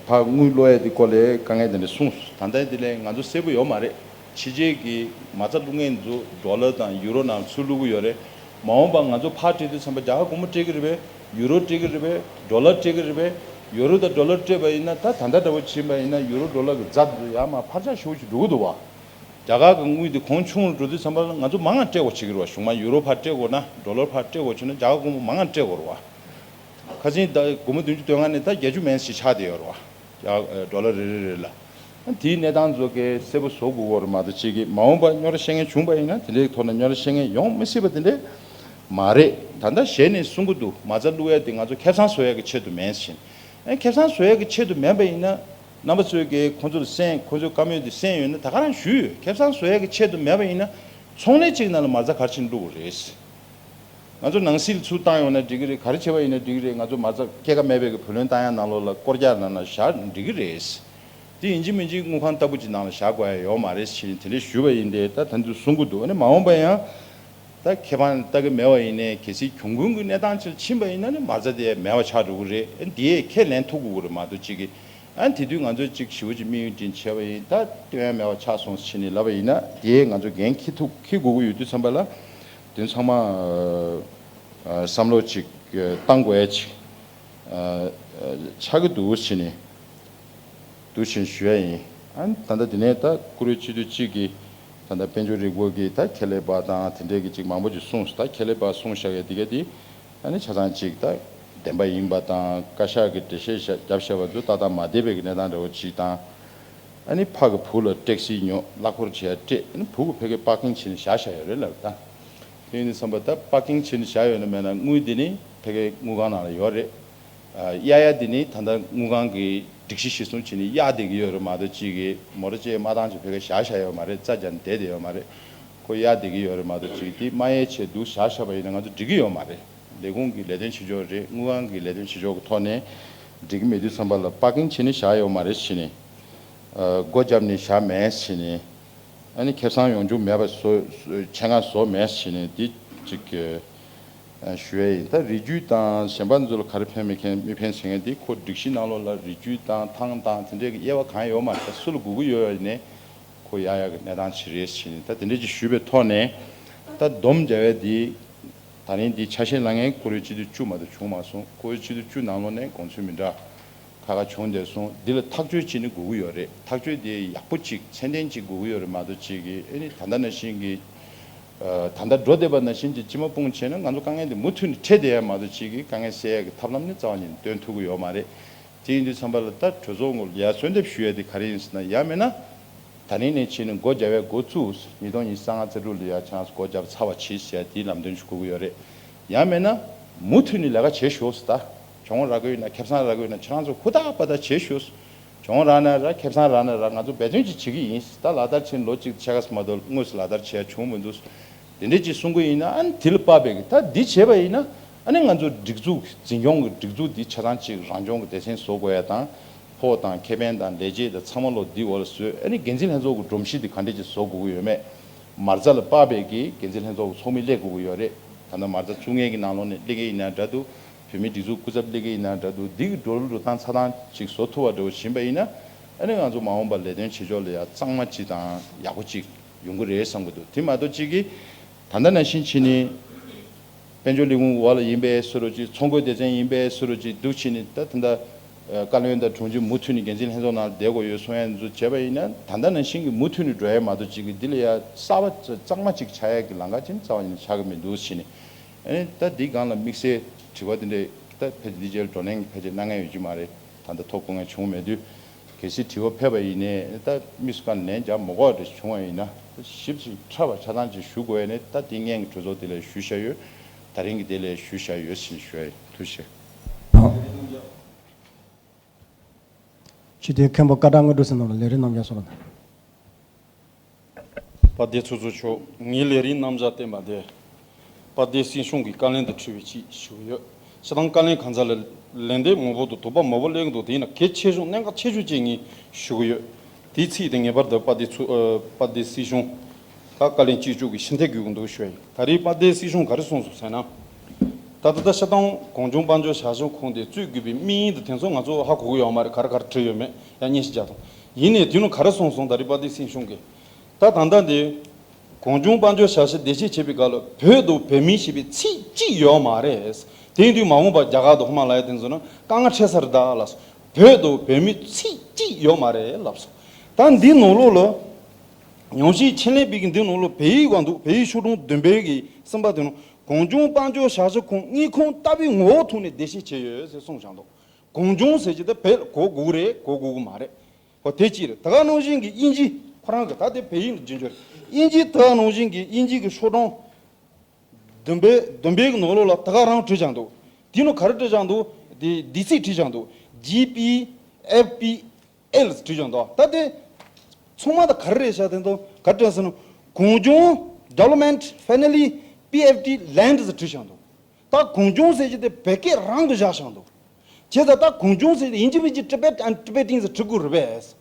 ཕར་དངུལ་སློག་ཡ་དེ་སྐོར་ལ་དཀའ་ངལ་དེ་འདྲ་གསུངས་སོང་། ད་ལྟ་དེ་ལས་ང་ཚོ་གསལ་པོ་ཡོད་མ་རེད། ཕྱི་རྒྱལ་གྱི་མ་རྩ་བླུག་མཁན་ཚོ་ཌོ་ལར་དང་ཡུ་རོ་ནང་ཚུར་བླུག་གི་ཡོད་རེད། མ་འོངས་པ་ང་ཚོ་ཕར་སྤྲད་དུས་ཙམ་པ་རྒྱ་གར་སྒོར་མོ་སྤྲད་ཀྱི་རེད་པས། ཡུ་རོ་སྤྲད་ཀྱི་རེད་པས། ཌོ་ལར་སྤྲད་ཀྱི་རེད་པས། ཡུ་རོ་དང་ཌོ་ལར་སྤྲད་པ་ཡིན་ན་ད་ད་ལྟ་འདྲ་བོ་ཕྱིན་པ་ཡིན་ན་ཡུ་རོ་ཌོ་ལར་གྱི་རྫ་དེ་ཚོ་ཡར་མར་འཕར་ཆག་ཞེ་པོ་ཅིག་འགྲོ་གི་འདུག་བ། རྒྱ་གར་གྱི་དངུལ་དེ་གོང་ཆུང་རུ་འགྲོ་དུས་ཙམ་པ་ལ་ང་ཚོ་མང་ང་སྤྲད་དགོས་བྱེད་ཀྱི་རེད་བ། གཞུག་མ་ཡུ་རོ་ཕར་སྤྲད་དགོས་ན་ཌོ་ལར་ཕར་སྤྲད་དགོས་བྱུང་ན་རྒྱ་གར་སྒོར་མོ་མང་ང་སྤྲད་དགོས་རེད་བ། ཁ་སང་ད་སྒོར་མོ་བདུན་ཅུ་དོན་ལྔ་ནས་ད་བརྒྱད་ཅུ་མན་ཞིག་ཆགས་བསྡད་ཡོད་རེད་བ། ཡ། ཌོ་ལར་རེ་རེ་རེ་ལ། དེའི་གནས་སྟངས་ཚོ་གའི་གསལ་པོ་བཟོ་དགོས་ཀྱི་རེད་མ་གཏོགས་ཅིག་གིས་མ་འོངས་པ་རྙོག་དྲ་བཤད་མཁན་བྱུང་པ་ཡིན་ན་དེ་འདྲའི་ཐོག་ནས་རྙོག་དྲ་བཤད་མཁན་ཡོང་མི་སྲིད་པ་དེ་འདྲ་མ་རེད། ད་ལྟ་གཞི་ནས་གསུང་གི་འདུག་མ་རྩ་བླུག་ཡ་དེ་ང་ཚོ་ཁེ་བཟང་བཟོ་ཡ་གི་ཆེད་དུ་མིན་ཞིང་། ཨེ་ཁེ་བཟང་བཟོ་ཡ་གི་ཆེད་དུ་མིན་པ་ཡིན་ན་རྣམ་པ་ཚོས་ཀྱིས་ཁོང་ཚོ་ལ་གསན། ཁོང་ཚོའི་བཀའ་མོལ་དེ་གསན་ཡོད་ན་ད་ག་རང་ཞུས་ཡོད། ཁེ་བཟང་བཟོ་ཡ་གི་ཆེད་དུ་མེད་པ་ཡིན་ན་ཚོང་ལས་གཅིག་ནང་ལ་མ་རྩ་ག་རེ་བྱས་ནས་བླུག་དགོས་རེད། ང་ཚོ་ནང་སྲིད་ལ་ཚུར་བཏང་ཡོང་ན་འགྲིག་གི་རེད། ག་རེ་བྱས་པ་ཡིན་ན་འགྲིག་གི་རེད། ང་ཚོ་མ་རྩ་སྐྱེད་ཀ་མེད་པའི་གི་བུ་ལོན་བཏང་ཡ་ནང་ལོགས་ལ་སྐོར་རྒྱག་ནང་ལ་བཞག་འགྲིག་གི་རེད། དེ་ཡིན་གཅིག་མིན་གཅིག་དངུལ་ཁང་ལྟ་བུ་ཅིག་ནང་ལ་བཞག་དགོས་ཡ་ཡོད་མ་རེད་ཟེར་ནས་དེ་འདྲས་ཞུས་པ་ཡིན་ཏེ། ད་ད་དུང་གསུང་གི་འདུག་ཨ་ནི་མ་འོངས་པ་ཡང་ ད་ཁེ་ཕན་ལྟ་གི་མེད་པ་ཡིན་ནའི་གལ་སྲིད་གྱོང་གུན་གྱི་གནས་སྟངས་ཅིག་ལ་ཕྱིན་པ་ཡིན་ན་ནི་མ་རྩ་དེ་མེད་པ་ཆགས་འགྲོ་གི་རེད། འདིའི་ཁས་ལེན་ཐུབ་དགོས་ཀྱི་རེད་མ་གཏོགས་ཅིག་གི་ཨ་དེ་དུས་ང་ཚོས་ཅིག་ཞེ་པོ་ཅིག་དམིགས་ཡུལ་དེ་བྱས་པ་ཡིན། ད་སྟོན་ཡ་མེད་པ་ཆགས་སོང་ཟེར་ནས་ལབ་པ་ཡིན་ན་དེ་ང་ཚོ་འགན་འཁྱེར་ཐུབ་འཁྱེར་དགོས་ཀྱི་ཡོད་དུས་ཙམ་པ་ལ་དེ་ཚང་མ་ཨ་བསམ་བློ་ཅིག་བཏང་དགོས་ཡ་ཅིག་ཨ་ཆགས་ཀྱི་འདུག་ཟེར་ནས། འདུག་ཅེས་ཞུ་ཡ་ཡིན། ཨ་ནི་ད་ལྟ་འདི་ནས་ད་བཀུར་འོས་སྤྱི་འཐུས་གཅིག་གིས་ད་ལྟ་དཔལ་འབྱོར་རིག་པ་གི་ད་ཁེ་ལས་པ་དང་དེ་འདྲས་ཀྱི་ཅིག་མང་པོ་ཅིག་གསུངས་སོང་། ད་ཁེ་ལས་པ་གསུངས་བཞག་ཡ་འདི་ག་འདི་ཨ་ནི་ཆ་ཚང་ཅིག་ད་བདེན་པ་ཡིན་པ་དང་བཀའ་ཤག་གི་འགྲེལ་བཤད་བཞག་བརྒྱབ་བཞག་པ་ཚོ་ཏག་ཏག་མ་བསྡད་པའི་གི་གནས་སྟངས་འདྲ་བོ་ཅིག་དང་། ཨ་ནི་ཕ་གི་བུ་ལ་ཊེག་སི་ཉོ་གླ་འཁོར་བྱེད་ཡ་སྤྲད། ཨ་ནི་བུ་གི་ཕ་གི་པར་ཀིང་བྱས་ནས་བཞག་བཞག་ཡོད་རེད་ལབ། ད་དེ་ཡིན་དུས་ཙམ་པ་ད་པར་ཀིང་བྱས་ནས་བཞག་ཡོད་ན་མེད་ན་དངུལ་འདི་ནི་ཕ་གི་དངུལ་ཁང་ནང་ལ་ཡོད་རེད། གཡར་ཡ་དེ་ནི་ད་ལྟ་དངུལ་ཁང་གི་སྒྲིག་གཞི་གཞིར་བཟུང་བྱས་ནས་གཡར་བསྡད་ཀྱི་ཡོད་རེད་མ་གཏོགས་ཅིག་གི་མོ་ཊ་ཅིག་མ་བཏང་ཅིག་ཕ་གི་བཞག་བཞག་ཡོད་མ་རེད། རྩ་རྒྱག་ནས་བསྡད་བསྡད་ཡོད་མ་རེད། ཁོ་གཡར་བསྡད་ཀྱི་ཡོད་རེད་མ་གཏོགས་ཅིག་དེ་མ་གཡར་བྱས་འདུག་བཞག་བཞག་པ་ཡིན་ན་ང་ཚོ་འགྲིག་གི་ཡོད་མ་རེད། ལས་ཁུངས་ཀྱི་ལས་དོན་བྱེད་ཕྱོགས་རེད། དངུལ་ཁང་གི་ལས་དོན་བྱེད་ཕྱོགས་ཀྱི་ཐོག་ནས་འགྲིག་གི་མེད་དུས་ཙམ་པ་ལ་པར་ཀིང་བྱས་ནས་བཞག་ཡོད་མ་རེད་ཟེར་ནས་སྒོ་བརྒྱབ་ནས་བཞག་མེད་ཟེར་ནས། ཨ་ནི་ཁེ་བཟང་ཡོང་རྒྱུ་མེད་པ་བཟོ་ཆེད་མངགས་བཟོ་མེད་ཟེར་ནས་འདི་གཅིག་ཨ་ཞུ་ཡ་ཡིན། ད་རིགས་རྒྱུད་དང་གཞན་པ་ཚོ་ལ་ག་རེ་ཕན་མི་ཕན་མི་ཕན་ཟེར་མཁན་འདི་ཁོ་སྒྲིག་གཞི་ནང་ལོགས་ལ་རིགས་རྒྱུད་དང་ཐང་དང་དེ་འདྲའི་གི་དབྱེ་བ་གང་ཡོད་མ་རེད། ད་སུ་ལ་དགོས་ཀྱི་ཡོད་ཡིན་ནའི་ཁོ་གཡར་ཡག་གི་གནས་སྟངས་ཅིག་རེད་ཟེར་ནས་ད་དེ་འདྲས་ཅིག་ཞུས་པའི་ཐོག་ནས་ད་སྡོམ་རྒྱག་ཡ་འདི་ད་རིང་འདི་ཆ་ཤས་ལ་ངས་བཀུར་འོས་སྤྱི་འཐུས་བཅུ་མ་གཏོགས་བྱུང་མ་སོང་། བཀུར་འོས་སྤྱི་འཐུས་བཅུ་ནང་ལོགས་ནས་དགོངས་ཚུལ་མི་འདྲ། ཁ་ཁ་བྱུང་བསྡད་སོང་། འདི་ལ་ཐག་གཅོད་བྱེད་ནི་དགོས་ཀྱི་ཡོད་རེད། ཐག་གཅོད་དེ་ཡག་པོ་ཅིག་ཚད་ལྡན་ཅིག་དགོས་ཀྱི་ཡོད་རེད་མ་གཏོགས་ཅིག་གི་ཨེ་ནི་ད་ལྟ་ནང་བཞིན་གྱི་ཨ་ད་ལྟ་འགྲོ་བསྡད་པ་ནང་བཞིན་གྱི་སྤྱི་མ་སྤུངས་བྱས་ན་ང་ཚོ་དཀའ་ངལ་དེ་མུ་མཐུད་ནས་འཕྲད་བསྡད་ཡ་མ་གཏོགས་ཅིག་གི་དཀའ་ངལ་སེལ་ཡ་གི་ཐབས་ལམ་ནི་རྩ་བ་ཉིད་ནས་སྟོན་ཐུབ་ཀྱི་ཡོད་མ་རེད། དེ་ཡིན་དུས་ཙམ་པ་ལ་ད་གྲོས་ཚོགས་ངོས་ལ་ཡ་གསོལ་འདེབས་ཞུ་ཡ་དེ་ག་རེ་ཡིན་ཟེར་ན། ཡང་མིན་ན་ད་རིང་ནས་བྱས་ནས་སྒོ་རྒྱག་ཡ་འགོ་བཙུགས། ཉིས་སྟོང་ཉི་ཤུ་རྩ་ལྔ་རྩ་དྲུག་ལ་ཡ་ཆང་སྒོ་རྒྱབ་ཚར་བ་བྱེད་ཟེར་ཡ་དེའི་ལམ་སྟོན་ཞུ་དགོས་ཀྱི་ཡོད་རེད། ཡང་མིན་ན་མུ་མཐུད་ནས་ལས་ཀ་བྱེད་ཤོག་ཟེར། ད་གྱོང་རག་གི་ཡོད་ན་ཁེ་བཟང་རག་གི་ཡོད་ན་ཁྱེད་རང་ཚོ་ཧུར་ཐག་པ་ཐག་བྱེད་ཤོག་གྱོང་རག་ན་རག་ཁེ་བཟང་རག་ན་རག་ང་ཚོ་འབད་བརྩོན་ཅིག་བྱེད་ཀྱི་ཡིན། ད་ལག་བསྟར་བྱས་ནས་ལོ་གཅིག་ཕྱེད་ཀ་ཙམ་མ་གཏོགས་དངོས་སུ་ལག་བསྟར་བྱེད་ཡ་བྱུང་མི་འདུག་དེ་འདྲས་ཅིག་གསུང་གི་ཡིན་ན་ཨ་ནི་དེ་ལ་དཔག་པའི་གི་ད་འདི་བྱས་པ་ཡིན་ན་ཨ་ནི་ང་ཚོ་སྒྲིག་འཛུགས་འཛིན་སྐྱོང་གི་སྒྲིག་འཛུགས་འདི་ཆ་ཚང་ཅིག་རང་སྐྱོང་གི་སྡེ་ཚན་བཟོ་དགོས་ཡ་དང་། ཕོགས་དང་ཁེ་ཕན་དང་ལས་བྱེད་དང་ཚང་མ་ལོ་འདི་འོག་ལ་བཟོས། ཨ་ནི་འགན་འཛིན་ལྷན་ཚོགས་ཀྱི་སྒྲོམ་གཞི་འདི་ག་འདྲས་ཅིག་བཟོ་དགོས་ཀྱི་ཡོད་མེད། མ་རྩ་ལ་དཔག་པའི་གི་འགན་འཛིན་ལྷན་ཚོགས་ཀྱི་ཚོགས་མི་སླེབས་དགོས་ཀྱི་ཡོད་རེད། ད་ལྟ་མ་རྩ་བཙུགས་མཁན་གྱི་ནང་ལོགས་ནས་སླེབས་མཁན་ཡིན་ན་འདྲ་འདུག་བོད་མིའི་སྒྲིག་འཛུགས་སྐུ་ཚབ་སླེབས་མཁན་ཡིན་ན་འདྲ་འདུག་འདི་གི་འགྲོ་ལུགས་འགྲོ་སྟངས་ཚ་ཐང་ཅིག་བཟོ་ཐུབ་པ་འདྲ་བོ་ཕྱིན་པ་ཡིན་ན། ཨ་ནི་ང་ཚོ་མ་འོངས་པར་ལས་དོན་བྱེད་ཕྱོགས་ལ་ཡ་གཙང་མ་ཅིག་དང་ཡག་པོ་ཅིག་ཡོང་གི་རེད་བསམ་གྱི་འདུག་དེ་མ་གཏོགས་ཅིག་གིས་ད་ལྟ་ནང་བཞིན་བྱས་ནས་དཔལ་འབྱོར་ལས་ཁུངས་འོག་ལ་ཡིན་པའི་བཟོ་འདྲ་ཅིག་ཚོང་སྒོ་སྡེ་ཚན་ཡིན་པའི་བཟོ་འདྲ་ཅིག་འདུག་བྱས་ནས་ད་ད་ལྟ་བཀའ་བློན་དང་དྲུང་ཆེ་མུ་མཐུད་ནས་འགན་འཛིན་ལྷན་ཚོགས་ནང་བསྡད་དགོས་ཡོད་གསུང་ཡ་ཚོ་བྱས་པ་ཡིན་ན། ད་ལྟ་ནང་བཞིན་གྱི་མུ་མཐུད་ནས་འགྲོ་ཡ་མ་གཏོགས་ཅིག་གིས་འདི་ལ་ཡ་གསར་པ་གཙང་མ་ཅིག་ཆགས་ཡ་གི་ལམ་ཁ་ཅིག་རྩ་བ་ཉིད་ནས་ཆགས་ཀྱི་མི་འདུག་བྱས་ནས། ཨ་ནི་ད་འདི་སྒང་ལ་དམིགས་བསལ་དྲི་བ་དེ་འདྲས་ད་ཕལ་ཆེར་འདི་རྗེས་ལ་བགྲོ་གླེང་ཕལ་ཆེར་གནང་མཁན་ཡོད་ཀྱི་མ་རེད། ད་ལྟ་ཐོ་བཀོད་མཁན་བྱུང་མེད་དུས། གལ་སྲིད་དྲི་བ་ཕེབས་པ་ཡིན་ནའི་ད་དམིགས་སུ་བཀར་ནས་ལན་རྒྱག་མ་དགོས་པ་འདྲ་ཞིག་བྱུང་བ་ཡིན་ན། ད་ཞིབ་ཅིང་ཕྲ་བ་ཆ་ཚང་ཅིག་ཞུ་དགོས་ཡ་ནི་ད་དེ་སྔོན་གྱི་གྲོས་ཚོགས་དེ་ལ་ཞུས་བཞག་ཡོད། ད་རིང་གི་དེ་ལ་ཞུས་བཞག་ཡོད་ཟེར་ཞུ་ཡ་ཡིན། ཐུགས་རྗེ་ཆེ། སྤྱི་འཐུས་མཁན་པོ་སྐད་གྲགས་དངོས་གྲུབ་ཟེར་ནོ་ལ་ལས་རིམ་རྣམ་གཞག་སོགས་ལ། དཔལ་ལྡན་ཚོགས་གཙོ་མཆོག་ངའི་ལས་རིམ་རྣམ་གཞག་བསྟན་པ་དེ། དཔལ་ལྡན་སྲིད་སྐྱོང་གི་བཀའ་ལན་དང་འཁྲིལ་བའི་ཆེད་ཞུ་གི་ཡོད། སྤྱིར་བཏང་བཀའ་ལན་གང་ཟག་ལ་ལན་འདེབས་མང་པོ་དང་དོགས་པ་མང་པོ་གླེང་གི་འདུག་དེ་ཡིན་ན་གལ་ཆེ་ཤོས་གནད་འགག་ཆེ་ཤོས་གཅིག་ངས་ཞུ་གི་ཡོད། དེའི་ཚིག་དེ་ངེས་པར་དུ་དཔལ་ལྡན་ཚོ་ཨ་དཔལ་ལྡན་སྲིད་སྐྱོང་ད་བཀའ་ལན་གཅིག་གཅོག་གི་ཕྱིར་འཐེན་དགོས་ཀྱི་འདུག་ཞུ་ཡ་ཡིན། ད་རེས་དཔལ་ལྡན་སྲིད་སྐྱོང་ག་རེ་གསུངས་སོང་ཟེར་ན། ད་ལྟ་ད་སྤྱིར་བཏང་གངས་ལྗོངས་དཔལ་འབྱོར་ཞབས་ཞུ་ཁང་དེ་རྩོད་དགོས་པའི་དམིགས་ཡུལ་དེ་དེ་ཚོ་ང་ཚོ་ཧ་གོ་གི་ཡོད་མ་རེད། ག་རེ་ག་རེ་བྲིས་ཡོད་མེད་ཡང་སྙན་ཞུ་རྒྱག་དང་། ཡིན་ནའི་དེ་ནང་ག་རེ་གསུངས་སོང་། ད་རེས་དཔལ་ལྡན་སྲིད་སྐྱོང་གིས་ད་ད་ལྟ་འདི་གངས་ལྗོངས་དཔལ་འབྱོར་ཞབས་ཞུ་བདེ་སྐྱིད་བྱེད་པའི་སྐབས་ལ་བོད་དང་བོད་མི་ཞེས་པའི་ཚིག་གཅིག་ཡོད་མ་རེད། དེ་ཡིན་དུས་མ་འོངས་པར་རྒྱ་གར་དང་ཧི་མ་ལ་ཡ་དེ་ཚོ་ན་དཀའ་ངལ་འཕྲད་ས་རེད་ད་ལབ་སོང་། བོད་དང་བོད་མི་ཚིག་གཅིག་ཡོད་མ་རེད་ལབ་སོང་། ད་འདི་ནང་ལོགས་ལ་ཉམས་ཞིབ་ཆེད་ལས་པའི་གི་འདི་ནང་ལོགས་བོད་ཡིག་བ་འདུག་བོད་ཡིག་ཤོག་གྲངས་བདུན་པའི་གི་གསུམ་པ་དེ་ནང་གངས་ལྗོངས་དཔལ་འབྱོར་ཞབས་ཞུ་ཁང་དངུལ་ཁང་ལྟ་བུའི་ངོ་བོ་ཐོག་ནས་བདེ་སྐྱིད་བྱས་ཡོད་ཟེར་གསུངས་བཞག་འདུག་གངས་ལྗོངས་ཟེར་གྱི་དེ་བོད་ལ་གོ་དགོས་རེད་གོ་དགོས་གི་མ་རེད། ཧོ་དེ་གཅིག་རེད། ད་ག་ནང་བཞིན་གྱི་དབྱིན་ཇི་ཁོ་རང་གི་ད་དེ་བོད་ཡིག་ལ་རྒྱུན་འགྱུར་དབྱིན་ཇི་ད་ག་ནང་བཞིན་གྱི་དབྱིན་ཇི་གི་ཤོག་གྲངས་བདུན་པའི་བདུན་པའི་གི་ནང་ལོགས་ལ་ད་ག་རང་བྲིས་བཞག་འདུག་དེ་ནང་ག་རེ་བྲིས་བཞག་འདུག་དེ་དེ་ཚིག་བྲིས་བཞག་འདུག G P F P L་བྲིས་བཞག་འདུག་ད་དེ་ཚང་མ་ད་ག་རེ་རེད་ཤག་དེ་འདུག་ག་རེ་བྲིས་ཟེར་ན་གངས་ལྗོངས་Development Finally P F D Land་ཟེར་བྲིས་བཞག་འདུག་ད་གངས་ལྗོངས་ཟེར་གྱི་དེ་བོད་སྐད་རང་གི་བཞག་བཞག་འདུག་བྱས་ཙང་ད་གངས་ལྗོངས་ཟེར་དབྱིན་ཇི་མི་གྱི་Tibet and Tibetan་ཟེར་བྲི་དགོས་རེད་པས།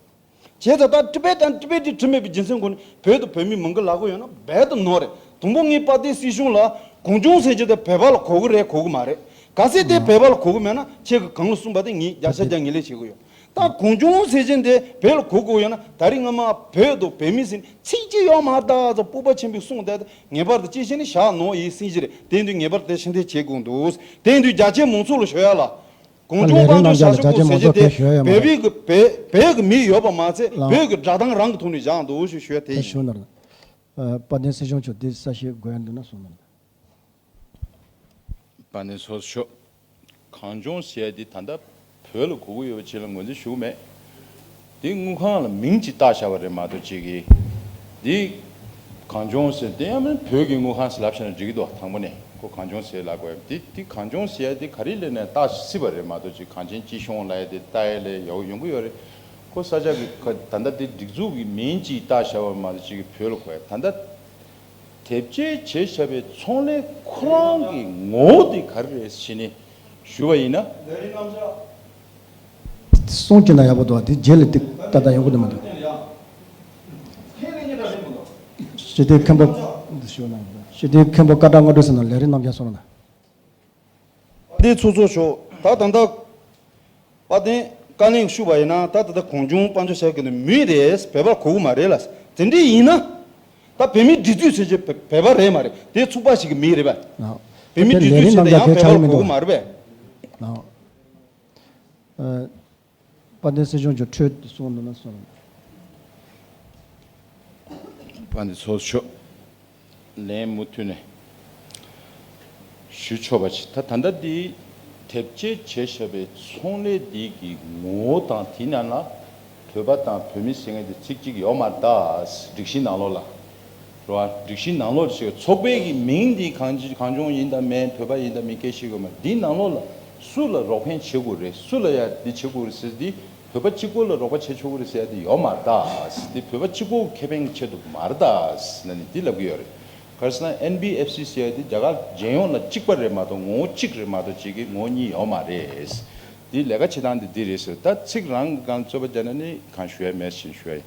བྱས་ཙང་ད་Tibet and Tibetan་བྲི་མེད་པའི་རྒྱུ་མཚན་སྒོ་ནས་བོད་དུ་བོད་མི་མང་གི་ལ་གོ་ཡོད་ན་རྦད་དུ་ནོར་རེད། དང་པོ་ངས་དཔལ་ལྡན་སྲིད་གཞུང་ལ་གངས་ལྗོངས་ཟེར་རྒྱུ་དེ་བོད་པ་ལ་གོ་གི་རེད་གོ་གི་མ་རེད། གལ་སྲིད་དེ་བོད་པ་ལ་གོ་གི་མེད་ན་ཁྱེད་ཀྱིས་གང་ལ་གསུངས་པ་དེ་ངས་བརྒྱ་ཆ་བརྒྱ་ངས་ལས་བྱེད་གི་ཡོད། ད་གངས་ལྗོངས་ཟེར་མཁན་དེ་བོད་ལ་གོ་དགོས་ཡོད་ན་ད་རིང་སྔ་མ་བོད་དང་བོད་མི་ཟེར་ནས་ཚིག་གཅིག་ཡོད་མ་རེད་ད་ཟེར་སྤོབས་པ་ཆེན་པོས་གསུངས་བསྡད་དེ་ངེས་པར་དུ་ཅི་བྱས་ནས་བཞག་ནོ་ཡིན་སྲིད་ཀྱི་རེད། དེ་དུས་ངེས་པར་དེ་ཕྱིར་འཐེན་བྱེད་དགོས་འདུག་དེ་དུས་རྒྱ་ཆེ་མང་ཚོགས་ལ་ཞུ་ཡ་ལ་གངས་ལྗོངས་ལས་རིམ་དཔལ་འབྱོར་རྣམས་ཀྱང་ཞབས་ཞུ་ལ་རྒྱ་ཆེ་སྐོར་ཟེར་མང་ཚོགས་རྒྱུ་དེ་ཕེབས་ཞུ་ཡ་ཡོད་མ་བོད་རེད། པའི་གི་བོད་བོད་གི་མི་ཡོད་པ་མ་ཚད་ལགས། བོད་གི་སྒྲ་གདངས་རང་གི་ཐོག་ནས་བཞག་འདུག་ཞུ་ཞུ་ཡ་དེ་ད་ཡིན། ཞུ་ན་རེད། ཨ། དཔལ་ལྡན་སྲིད་སྐྱོང་མཆོག་དེ་གསལ་བཤད་དགོས་ཡ་འདུག་ན་གསུངས་ན་རེད། དཔལ་ལྡན་ཚོགས་གཙོ་མཆོག་གངས་ལྗོངས་ཟེར་ཡ་འདི་ད་ལྟ་བོད་ལ་གོ་གི་ཡོད་པ་ཅིག་ལ་ངོས་འཛིན་ཞུ་གི་མེད། འདི་དངུལ་ཁང་ལ་མིང་ཅིག་བཏགས་བཞག་པ་རེད་མ་གཏོགས་ཅིག་གིས། འདི་གངས་ལྗོངས་ཟེར་དེ་ཡང་མིན་བོད་ཀྱི་དངུལ་ཁང་ཟེར་ལབ་བཞག་ན་འགྲིག་གི་འདུག་དང་པོ་ནས་ཁོ་གངས་ལྗོངས་ཟེར་ལབ་དགོས་ཡ་འདི་འདི་གངས་ལྗོངས་ཟེར་ཡ་འདི་ག་རེ་ལས་ནས་བཏགས་སྲིད་པ་རེད་མ་གཏོགས་ཅིག་གངས་ཅན་སྐྱིད་གཤོངས་ལབ་ཡ་འདི་བཏགས་ཡ་ལས་ཡག་ཡོང་གི་ཡོད་རེད། ཁོ་ས་ཆ་གི་ཁ་ད་ལྟ་འདི་སྒྲིག་འཛུགས་ཀྱི་མིང་ཅིག་བཏགས་བཞག་པ་མ་གཏོགས་ཅིག་གིས་བོད་ལ་གོ་ཡ་ད་ལྟ། དེབ་སྐྱེལ་བྱས་བཞག་པའི་ཚོང་ལས་ཁོ་རང་གི་ངོ་བོ་དེ་ག་རེ་རེད་ཟེར་ནས་ཞུ་བ་ཡིན་ན། གསུང་གི་ན་ཡག་པོ་འདུག་དེ་རྗེས་ལ་ཏིག་ཏག་ཏག་ཡོང་གི་འདུག་མི་འདུག་ཞི་བདེའི་མཁན་པོ་ཞུ་ན་ཞི་བདེའི་མཁན་པོ་བཀའ་བགྲང་དངོས་གྲུབ་ཟེར་ན་ལས་རིགས་རྣམ་རྒྱལ་སོང་ན། དེ་ཚོ་ཚོ་ཤོག་ད་ད་ལྟ་དཔལ་ལྡན་བཀའ་བློན་ཞུས་པ་ཡིན་ན་ད་ད་ལྟ་གངས་ལྗོངས་དཔལ་འབྱོར་ཞབས་ཀྱི་ནི་མི་རེད། བོད་པ་གོ་གི་མ་རེད་ལ། དེ་འདྲ་ཡིན་ན་ད་བོད་མིའི་སྒྲིག་འཛུགས་ཟེར་གྱི་བོད་པ་རེད་མ་རེད། དེ་ཚོགས་པ་ཞིག་གི་མི་རེད་པས། བོད་མིའི་སྒྲིག་འཛུགས་ཟེར་དེ་ཡང་བོད་པ་གོ་གི་མ་རེད་པས། དཔལ་ལྡན་སྲིད་སྐྱོང་མཆོག་འཕྲོས་གསུངས་འདུག་ན་གསུངས། དཔལ་ལྡན་ཚོགས་གཙོ་མཆོག་ལན་མུ་མཐུད་ནས་ཞུ་ཆོག་པ་ཅིག་ད་ད་ལྟ་འདི་དེབ་སྐྱེལ་བྱས་བཞག་པའི་ཚོང་ལས་འདི་གི་ངོ་བོ་དང་དེའི་ནང་ལ་བོད་པ་དང་བོད་མི་ཟེར་མཁན་དེ་ཚིག་གཅིག་ཡོད་མ་རེད་ད། སྒྲིག་གཞི་ནང་ལོགས་ལ། རེད་བ། སྒྲིག་གཞི་ནང་ལོགས་ལ་ཞིག་ཚོགས་པའི་གི་མིང་འདི་གངས་གངས་ལྗོངས་ཡིན་དང་མིན་བོད་པ་ཡིན་དང་མིན་སྐད་ཤེས་དགོས་མ་རེད། འདི་ནང་ལོགས་ལ་སུ་ལ་རོགས་ཕན་བྱེད་དགོས་རེད། སུ་ལ་ཡ་འདི་བྱེད་དགོས་རེད་ཟེར་འདི་བོད་པ་གཅིག་པོ་ལ་རོགས་པ་བྱེད་ཆོག་གི་རེད་ཟེར་ཡ་འདི་ཡོད་མ་རེད་ད། འདི་བོད་པ་གཅིག་པོ་གི་ཁེ་ཕན་གྱི་ཆེད་དུ་མ་རེད་ད་ཟེར་ན་ནི་འདི་ལབ་གི་ཡོད་རེད། ག་རེ་ཟེར་ན་ཨེན་བི་ཨེཕ་སི་ཟེར་ཡ་འདི་རྒྱ་གར་རྒྱལ་ཡོངས་ལ་གཅིག་པ་རེད་མ་གཏོགས་ངོ་བོ་གཅིག་རེད་མ་གཏོགས་གཅིག་གི་ངོ་བོ་གཉིས་ཡོད་མ་རེད། འདི་ལས་ཀ་བྱེད་སྟངས་འདི་འདི་རེད་ཟེར། ད་ཚིག་རང་གི་སྒང་རྩོད་པ་བརྒྱབ་ན་ནི་གང་ཞུ་ཡ་མེད་ཟེར་ཞུ་ཡ་ཡིན།